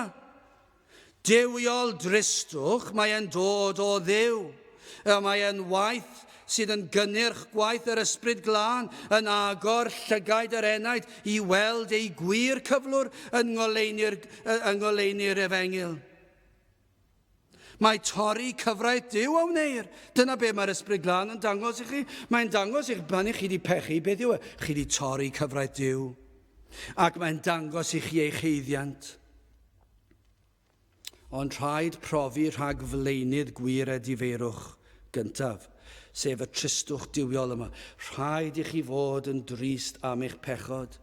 Duwiol dristwch, mae e'n dod o Dduw. Y mae e'n waith sydd yn gynnyrch gwaith yr Ysbryd Glân, yn agor llygaid yr enaid i weld ei gwir cyflwr yn ngoleuni'r, yng ngoleuni'r efengyl. Mae torri cyfraith Duw a wneir. Dyna be mae'r Ysbryd Glân yn dangos i chi. Mae'n dangos i chi, pan i chi wedi pechu, beth yw e? Chi wedi torri cyfraith Duw. Ac mae'n dangos i chi eich haeddiant. Ond rhaid profi rhagflaenydd gwir edifeirwch gyntaf, sef y tristwch duwiol yma. Rhaid i chi fod yn drist am eich pechod.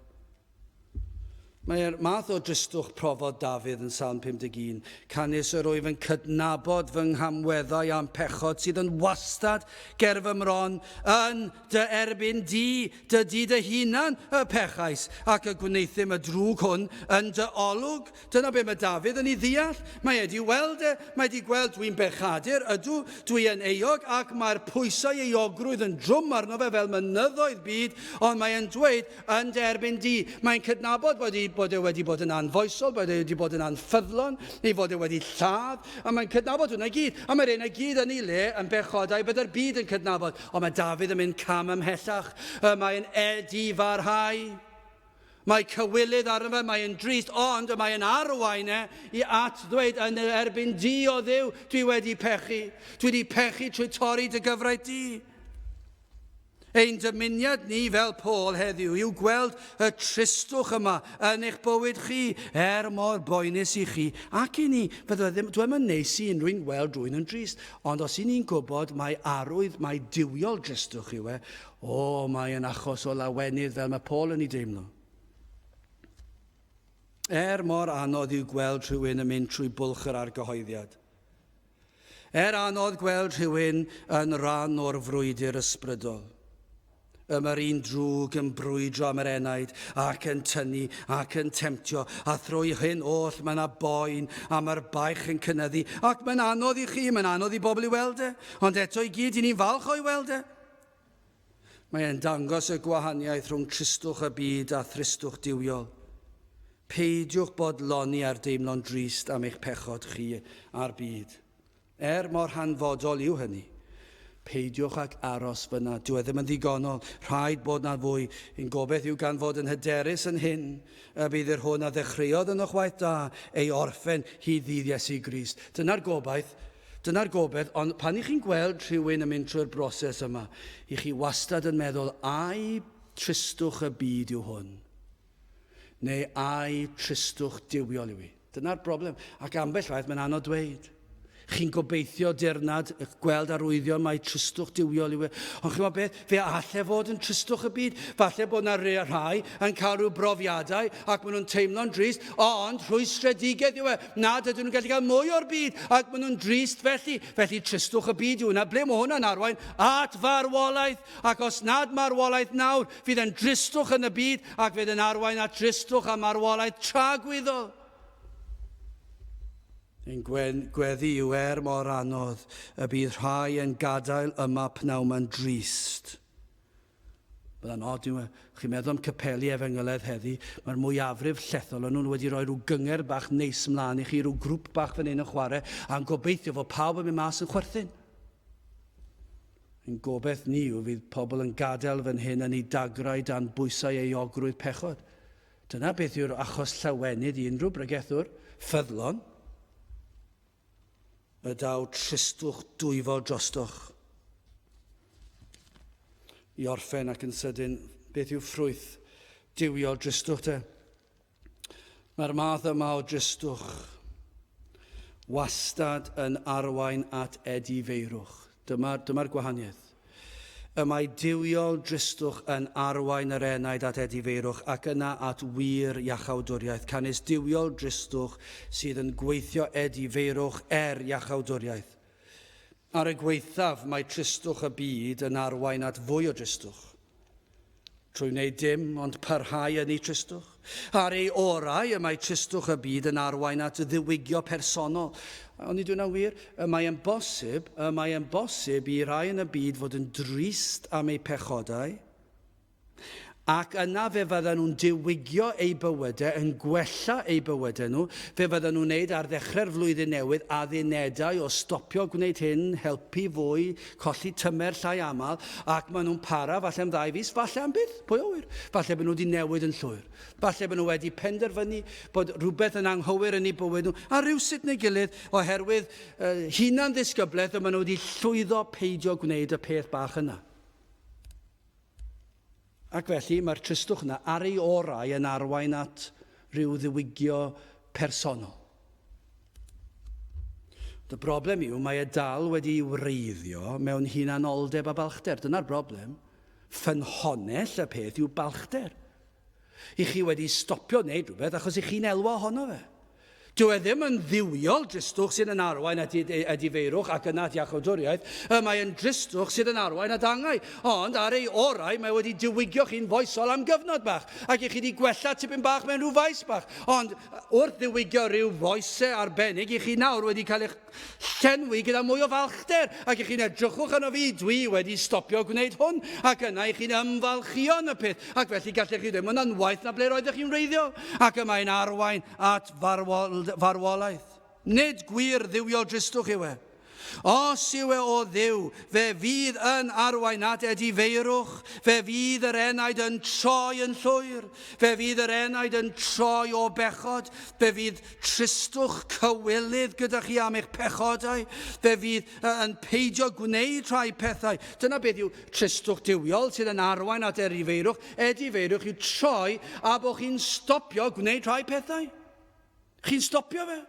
Mae'r math o dristwch profodd Dafydd yn Salm 51, Canys yr wyf yn cydnabod fy nghamweddau a'm pechod sydd yn wastad ger fy mron, yn dy erbyn di, Dy di dy hunan y pechais, ac y gwneuthum y drwg hwn yn dy olwg. Dyna be mae Dafydd yn ei ddeall. Mae e 'di weld e, mae 'di gweld dwi'n bechadur, ydw, dwi yn euog, ac mae'r pwysau euogrwydd yn drwm arno fe fel mynyddoedd byd, ond mae e'n dweud, yn dy erbyn di. Mae'n cydnabod bod, i, bod e wedi bod yn anfoesol, bod e wedi bod yn anffyddlon, ei fod e wedi lladd, a mae'n cydnabod hwnna i gyd. A mae'r un i gyd yn ei le yn bechodau byddai'r byd yn cydnabod. Ond mae Dafydd yn mynd cam ymhellach. Y mae'n edifarhau. Mae cywilydd arno fe, mae'n drist, ond y mae'n arwain e i at ddweud yn erbyn di o Dduw, dwi wedi pechu. Dwi wedi pechu trwy torri dy gyfraith di. Ein dymuniad ni fel Paul heddiw yw gweld y tristwch yma yn eich bywyd chi, er mor boenus i chi ac i ni. Fydde ddim, dwi yn neis i unrhyw'n weld rhywun yn drist, ond os i ni'n gwybod mai arwydd, mai duwiol dristwch yw e, o, mae yn achos o lawenydd fel mae Paul yn ei deimlo. Er mor anodd yw gweld rhywun yn mynd trwy bwlch yr argyhoeddiad, Er anodd gweld rhywun yn rhan o'r frwydr ysbrydol, y mae'r un drwg yn brwydro am yr enaid ac yn tynnu ac yn temtio, a thrwy hyn oll mae yna boen a mae'r baich yn cynyddu, ac mae'n anodd i chi, mae'n anodd i bobl i weld e, ond eto i gyd, i ni'n falch o'i weld e. Mae e'n dangos y gwahaniaeth rhwng tristwch y byd a thristwch duwiol. Peidiwch bodloni ar deimlo'n drist am eich pechod chi a'r byd. Er mor hanfodol yw hynny, peidiwch ag aros fyna. Dyw e ddim yn ddigonol. Rhaid bod 'na fwy. Ein gobaith yw gan fod yn hyderus yn hyn, y bydd yr hwn a ddechreuodd ynoch waith da ei orffen hyd ddydd Iesu Grist. Dyna'r gobaith. Dyna'r gobaith, ond pan i chi'n gweld rhywun yn mynd trwy'r broses yma, i chi wastad yn meddwl, ai tristwch y byd yw hwn? Neu ai tristwch duwiol yw hi? Dyna'r broblem. Ac ambell waith mae'n anodd dweud. Chi'n gobeithio dirnad, gweld arwyddion mai tristwch duwiol yw e. Ond chi'n gwybod beth? Fe alle fod yn tristwch y byd. Falle bod yna rhai yn cael rhyw brofiadau ac maen nhw'n teimlo'n drist, ond rhwystredigaeth yw e, nad ydyn nhw'n gallu cael mwy o'r byd ac maen nhw'n drist felly. Felly tristwch y byd yw hwnna. Ble mae hwnna'n arwain? At farwolaeth. Ac os nad marwolaeth nawr, fydd e'n dristwch yn y byd ac fydd yn arwain at dristwch a marwolaeth tragwyddol. Ein gweddi yw er mor anodd y bydd rhai yn gadael yma pnawn ma'n drist. Byddai'n od yw e. Chi'n meddwl am capeli efengylaidd heddi, mae'r mwyafrif llethol yn nhw'n wedi rhoi rhyw gyngerdd bach neis mlaen i chi, rhyw grŵp bach fan hyn yn chwarae, a'n gobeithio fod pawb yn mynd mas yn chwerthin. Ein gobaith ni yw fydd pobl yn gadael fan hyn yn eu dagrau dan bwysau euogrwydd pechod. Dyna beth yw'r achos llawenydd i unrhyw bregethwr ffyddlon. Y daw tristwch dwyfol drostoch. I orffen ac yn sydyn, beth yw ffrwyth duwiol dristwch te? Mae'r math yma o dristwch wastad yn arwain at edifeirwch. Dyma'r dyma gwahaniaeth. Y mae duwiol dristwch yn arwain yr enaid at edifeirwch ac yna at wir iachawdwriaeth. Canys duwiol dristwch sydd yn gweithio edifeirwch er iachawdwriaeth. Ar y gwaethaf, mae tristwch y byd yn arwain at fwy o dristwch. Trwy wneud dim ond parhau yn eu tristwch. Ar ei orau, y mae tristwch y byd yn arwain at ddiwygio personol. Ond nid yw'n wir, y mae'n bosib, y mae'n bosib i rai yn y byd fod yn drist am eu pechodau, Ac yna fe fyddan nhw'n diwygio eu bywydau, yn gwella eu bywydau nhw. Fe fyddan nhw'n wneud ar ddechrau'r flwyddyn newydd addunedau o stopio gwneud hyn, helpu fwy, colli tymer llai aml, ac maen nhw'n para falle am ddau fis, falle am byth, pwy a ŵyr. Falle bod nhw wedi newid yn llwyr. Falle bod nhw wedi penderfynu bod rhywbeth yn anghywir yn eu bywyd nhw, a rhywsut neu gilydd, oherwydd uh, hunan ddisgyblaeth, maen nhw wedi llwyddo peidio gwneud y peth bach yna. Ac felly mae'r tristwch yna ar ei orau yn arwain at rhyw ddiwygio personol. Y broblem yw mae e dal wedi'i wreiddio mewn hunanoldeb a balchder. Dyna'r broblem. Ffynhonnell y peth yw balchder. I chi wedi stopio wneud rhywbeth achos i chi'n elwa ohono fe. Dyw e ddim yn dduwiol dristwch sydd yn arwain at edifeirwch ac yna at iachawdwriaeth, y mae yn dristwch sydd yn arwain at angau. Ond ar ei orau mae wedi diwygio chi'n foesol am gyfnod bach, ac i chi wedi gwella tipyn bach mewn rhyw faes bach. Ond wrth ddiwygio rhyw foesau arbennig, i chi nawr wedi cael eich llenwi gyda mwy o falchder, ac i chi'n edrychwch arno fi, dwi wedi stopio gwneud hwn, ac yna i chi'n ymfalchïo yn y peth, ac felly gallech chi ddweud, mae hwnna'n waeth na ble roeddech chi'n wreiddiol, ac y mae'n arwain at farwolaeth. Nid gwir dduwiol dristwch yw e. Os yw e o Dduw, fe fydd yn arwain at edifeirwch, fe fydd yr enaid yn troi yn llwyr, fe fydd yr enaid yn troi o bechod, fe fydd tristwch cywilydd gyda chi am eich pechodau, fe fydd yn peidio gwneud rhai pethau. Dyna beth yw tristwch duwiol sydd yn arwain at edifeirwch. Edifeirwch yw troi a bod chi'n stopio gwneud rhai pethau. Chi'n stopio fe.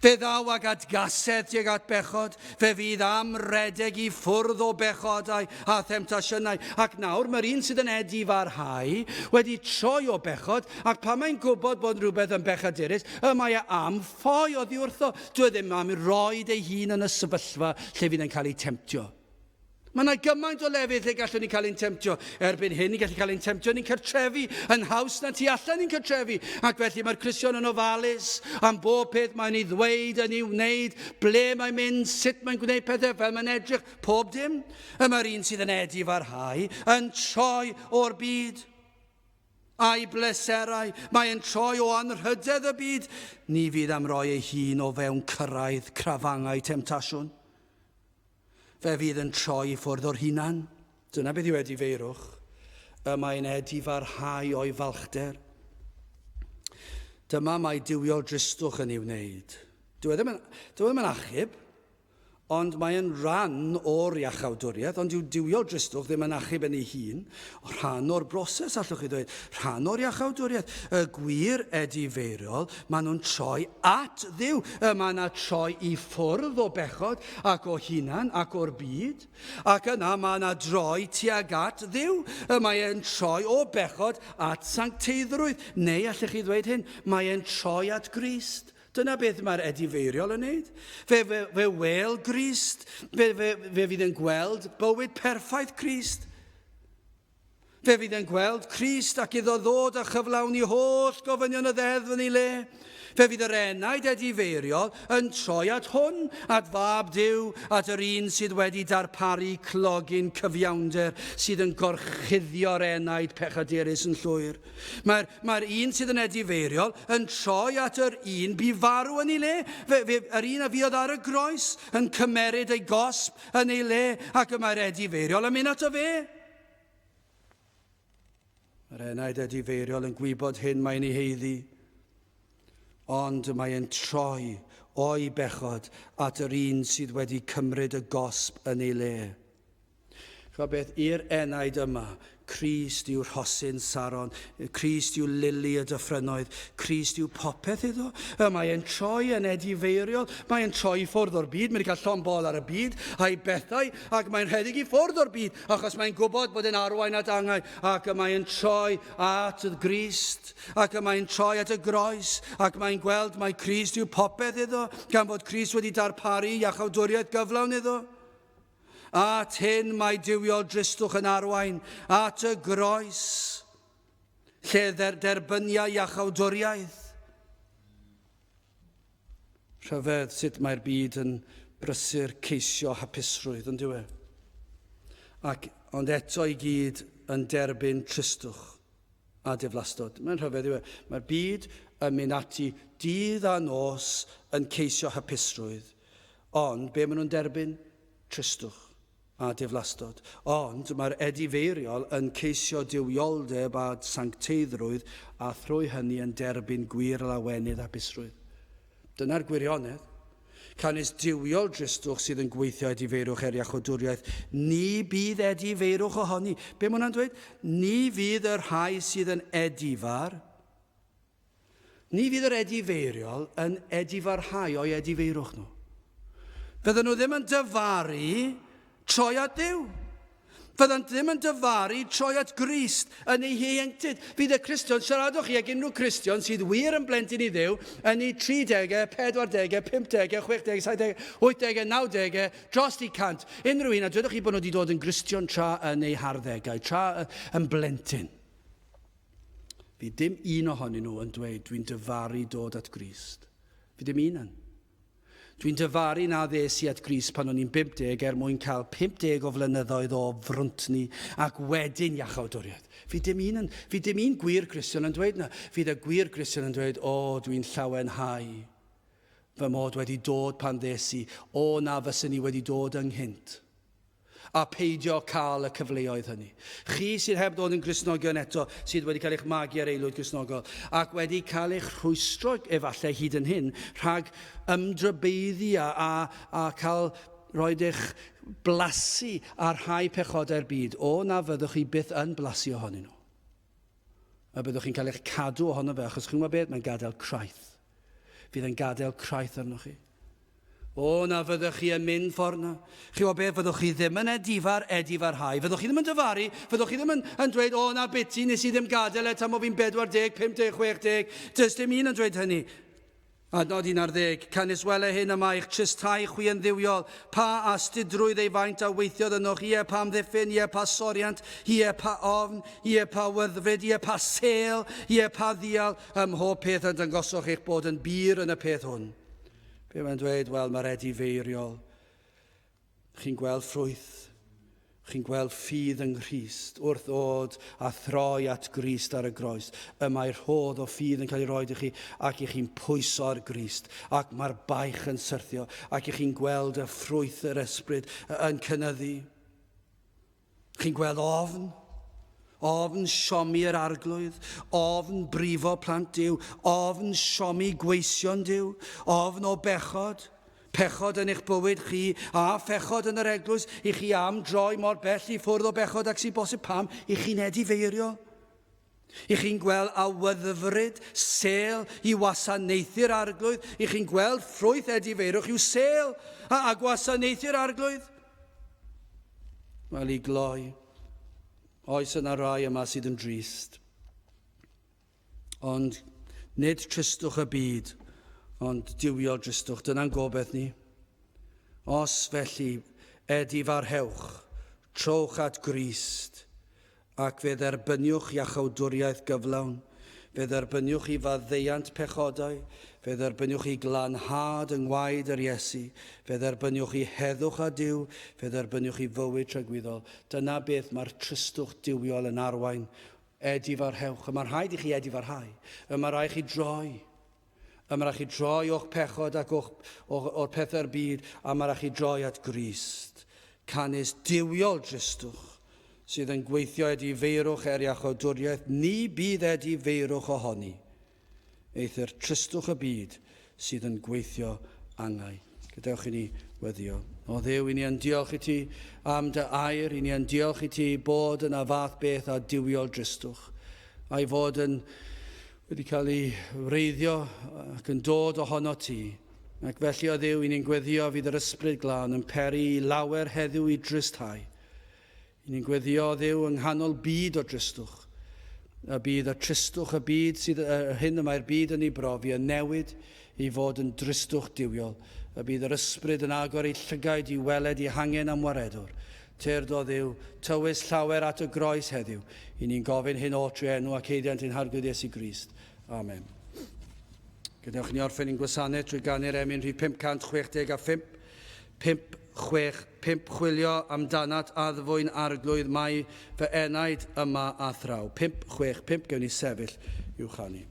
Fe ddaw ag atgasedd tuag at bechod, fe fydd am redeg i ffwrdd o bechodau a themtasiynau. Ac nawr mae'r un sydd yn edifarhau wedi troi o bechod, ac pan mae'n gwybod bod rhywbeth yn bechadurus, y mae e am ffoi oddi wrtho. Dyw e ddim am roed ei hun yn y sefyllfa lle fydd e'n cael ei temtio. Mae yna gymaint o lefydd lle gallwn ni cael ein temtio. Erbyn hyn, ni'n gallu cael ein temtio yn ein cartrefi, yn haws na tu allan i'n cartrefi. Ac felly mae'r Cristion yn ofalus am bob peth mae'n ei ddweud, yn ei wneud, ble mae'n mynd, sut mae'n gwneud pethau, fel mae'n edrych, pob dim. Y mae'r un sydd yn edifarhau yn troi o'r byd. A'i bleserau, mae'n troi o anrhydedd y byd. Ni fydd am roi ei hun o fewn cyrraedd crafangau temtasiwn. Fe fydd yn troi i ffwrdd o'r hunan. Dyna beth yw edifeirwch. Y mae'n edifarhau o'i falchder. Dyma mae duwiol dristwch yn ei wneud. Dyw e ddim yn, dyw e ddim yn achub. Ond mae yn rhan o'r iachawdwriaeth, ond dyw duwiol dristwch ddim yn achub yn ei hun. Rhan o'r broses, allwch chi ddweud. Rhan o'r iachawdwriaeth. Y gwir edifeiriol, maen nhw'n troi at Dduw. Y mae yna troi i ffwrdd o bechod ac o hunan ac o'r byd. Ac yna mae yna droi tuag at Dduw. Y mae e'n troi o bechod at sancteiddrwydd. Neu allwch chi ddweud hyn, mae e'n troi at Grist. Dyna beth mae'r edifeiriol yn wneud. Fe, fe, fe wel Grist, fe, fe, fe fydd yn gweld bywyd perffaith Crist. Fe fydd yn gweld Crist ac iddo ddod a chyflawni holl gofynion y ddeddf yn ei le. Fe fydd yr enaid edifeiriol yn troi at hwn, at Fab Duw, at yr un sydd wedi darparu clogyn cyfiawnder sydd yn gorchuddio'r enaid pechadurus yn llwyr. Mae'r mae un sydd yn edifeiriol yn troi at yr un bu farw yn ei le, fe, fe, yr un a fuodd ar y groes yn cymeryd ei gosb yn ei le, ac y mae'r edifeiriol yn mynd ato fe. Mae'r enaid edifeiriol yn gwybod hyn mae'n ei heiddi, ond mae'n troi o'i bechod at yr un sydd wedi cymryd y gosb yn ei le. Chwa beth, i'r enaid yma, Crist yw rhosyn Saron, Crist yw lili y dyffrynnoedd, Crist yw popeth iddo. Y mae e'n troi yn edifeiriol, mae e'n troi i ffwrdd o'r byd, mae wedi cael llond bol ar y byd a'i bethau, ac mae'n rhedeg i ffwrdd o'r byd, achos mae'n gwybod bod e'n arwain at angau, ac y mae'n troi at y Grist, ac y mae'n troi at y groes, ac mae'n gweld mai Crist yw popeth iddo, gan fod Crist wedi darparu iachawdwriaeth gyflawn iddo. At hyn mae duwiol dristwch yn arwain at y groes, lle dder derbyniau iachawdwriaeth. Rhyfedd sut mae'r byd yn brysur ceisio hapusrwydd, yn dyw e? Ac, ond eto i gyd yn derbyn tristwch a diflastod. Mae'n rhyfedd yw e. Mae'r byd yn mynd ati dydd a nos yn ceisio hapusrwydd, Ond be maen nhw'n derbyn? Tristwch a diflastod. Ond mae'r edifeiriol yn ceisio duwioldeb a sancteiddrwydd a thrwy hynny yn derbyn gwir lawenydd a hapusrwydd. Dyna'r gwirionedd. Canys duwiol dristwch sydd yn gweithio edifeirwch er iachawdwriaeth, ni bydd edifeirwch ohoni. Be mae hwnna'n dweud? Ni fydd y rhai sydd yn edifar, Ni fydd yr edifeiriol yn edifarhau o'i edifeirwch nhw. Fydden nhw ddim yn dyfaru troi at Dduw. Fyddant ddim yn dyfaru troi at Grist yn ei hieuenctid. Fydd y Cristion, siaradwch chi ag unrhyw Cristion sydd wir yn blentyn i Dduw yn ei 30au, 40au, 50au, 60au, 70au, 80au, 90au, dros i 100. Unrhyw un, a dwedwch chi bod nhw wedi dod yn Gristion tra yn eu harddegau, tra yn blentyn. Fydd dim un ohonyn nhw yn dweud, dwi'n dyfaru dod at Grist. Fydd dim un yn. Dwi'n dyfaru na ddes i at Grist pan o'n i'n 50 er mwyn cael 50 o flynyddoedd o frwntni ac wedyn iachawdwriaeth. Fydd dim un, yn, fydd dim un gwir Gristion yn dweud na. Fydd y gwir Gristion yn dweud, o, dwi'n llawenhau fy mod wedi dod pan ddes i, o na fyswn i wedi dod ynghynt. a pheidio cael y cyfleoedd hynny. Chi sydd heb ddod yn Gristnogion eto, sydd wedi cael eich magu ar aelwyd Gristnogol, ac wedi cael eich rhwystro efallai hyd yn hyn rhag ymdrybeiddi a, a, a cael rhoi eich blasu ar rhai pechodau'r byd, o na fyddwch chi byth yn blasu ohonyn nhw. A byddwch chi'n cael eich cadw ohono fe, achos chi'n gwybod beth, mae'n gadael craith. Fydd yn gadael craith arnoch chi. O, na fyddwch chi yn mynd ffordd na. Chi'n gwybod beth, fyddwch chi ddim yn edifar, edifarhau. Fyddwch chi ddim yn dyfaru, fyddwch chi ddim yn, yn dweud, o, na biti, nes i ddim gadael e tan bo fi'n 40, 50, 60. Does dim un yn dweud hynny. Adnod 11, Canys wele hyn y mae eich tristhau chwi yn dduwiol, pa astudrwydd ei faint a weithiodd ynoch, ie, pa amddiffyn, ie, pa soriant, ie, pa ofn, ie, pa wyddfyd, ie, pa sêl, ie, pa ddial, ym mhob peth yn dangosoch eich bod yn bur yn y peth hwn. Be mae'n dweud? Wel, mae'r edifeiriol. Chi'n gweld ffrwyth. Chi'n gweld ffydd yng Nghrist wrth ddod a throi at Grist ar y groes. Y mae rhodd o ffydd yn cael ei roed i chi ac i chi'n pwyso ar Grist ac mae'r baich yn syrthio ac i chi'n gweld y ffrwyth yr ysbryd yn cynyddu. Chi'n gweld ofn, ofn siomi yr arglwydd, ofn brifo plant Duw, ofn siomi gweision Duw, ofn o bechod, Pechod yn eich bywyd chi a phechod yn yr eglwys i chi am droi mor bell i ffwrdd o bechod ag sy'n bosib pam i chi'n edifeirio. I chi'n gweld awyddfryd, sêl i wasanaethu'r arglwydd. I chi'n gweld ffrwyth edifeirwch yw sêl a, a gwasanaethu'r arglwydd. Wel, i gloi, oes yna rai yma sydd yn drist. Ond nid tristwch y byd, ond duwiol dristwch. Dyna'n gobeith ni. Os felly, edifarhewch, trowch at Grist, ac fe dderbyniwch iachawdwriaeth gyflawn, fe dderbyniwch i faddeuant pechodau, fe dderbyniwch i glanhad yng ngwaed yr Iesu, fe dderbyniwch i heddwch â Duw, fe dderbyniwch i fywyd tragwyddol. Dyna beth mae'r tristwch duwiol yn arwain Edifarhewch. Y mae'n rhaid i chi edifarhau. Y mae rhaid chi droi. Y mae rhaid chi droi o'ch pechod ac o'ch, o'r pethau'r byd, a mae rhaid chi droi at Grist. Canys duwiol dristwch sydd yn gweithio edifeirwch er iachawdwriaeth, ni bydd edifeirwch ohoni. Eithr tristwch y byd sydd yn gweithio angau. Gadewch i ni weddio. O Dduw, i ni yn diolch i ti am dy air, i ni yn diolch i ti bod yna fath beth a duwiol dristwch, a'i fod yn wedi cael ei wreiddio ac yn dod ohono ti. Ac felly, o Dduw, i ni'n gweddio fydd yr ysbryd glân yn peri i lawer heddiw i dristhau. I ni'n gweddio, o Dduw, yng nghanol byd o dristwch, y bydd y tristwch y byd sydd, yr hyn y mae'r byd yn ei brofi, yn newid i fod yn dristwch duwiol, y bydd yr ysbryd yn agor ei llygaid i weled ei hangen am waredwr. Tyrd, o Dduw, tywys llawer at y groes heddiw. I ni'n gofyn hyn oll trwy enw ac haeddiant ein Harglwydd Iesu Grist. Amen. Gadewch ni orffen ein gwasanaeth trwy ganu'r emyn rhif 565. 5, 6, 5 Chwilio amdanat addfwyn Arglwydd mae fy enaid yma a thraw. 5, 6, 5 Gewn ni sefyll i'w chanu.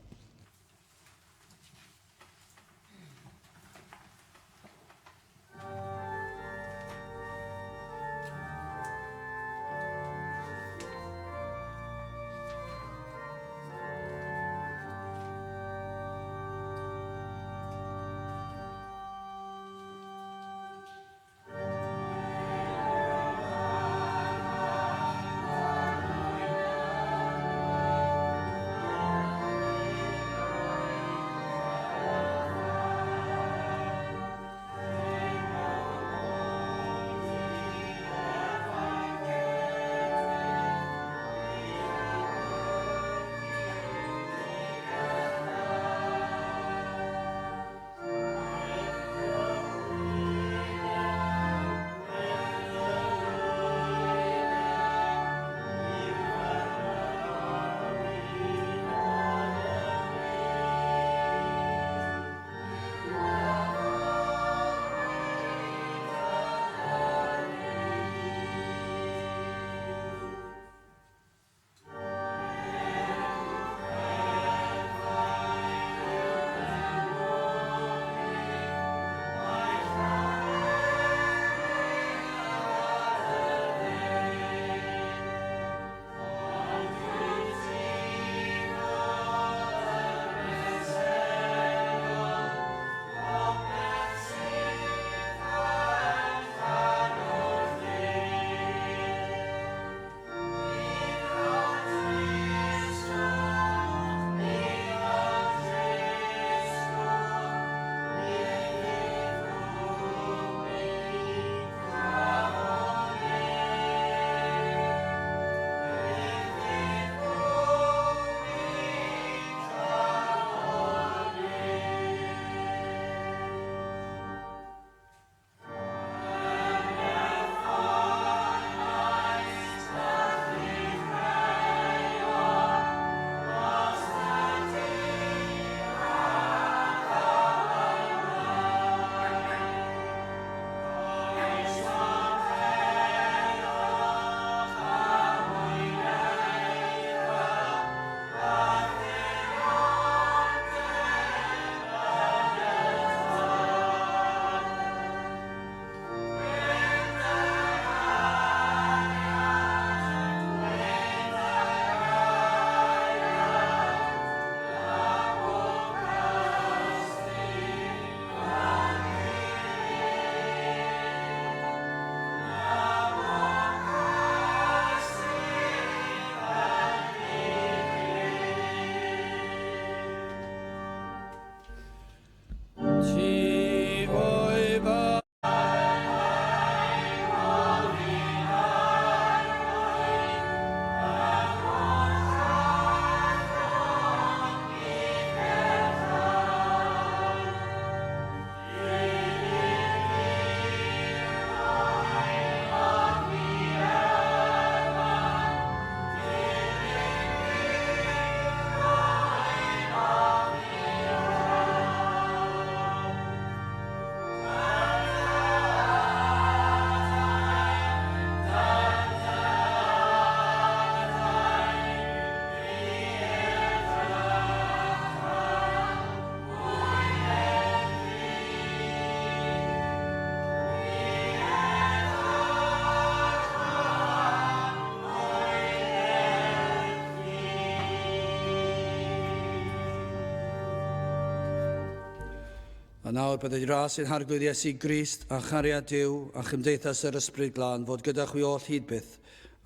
A nawr byddai ras ein Harglwydd Iesu Grist a chariad Duw a chymdeithas yr Ysbryd Glân fod gyda chwi oll hyd byth.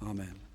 Amen.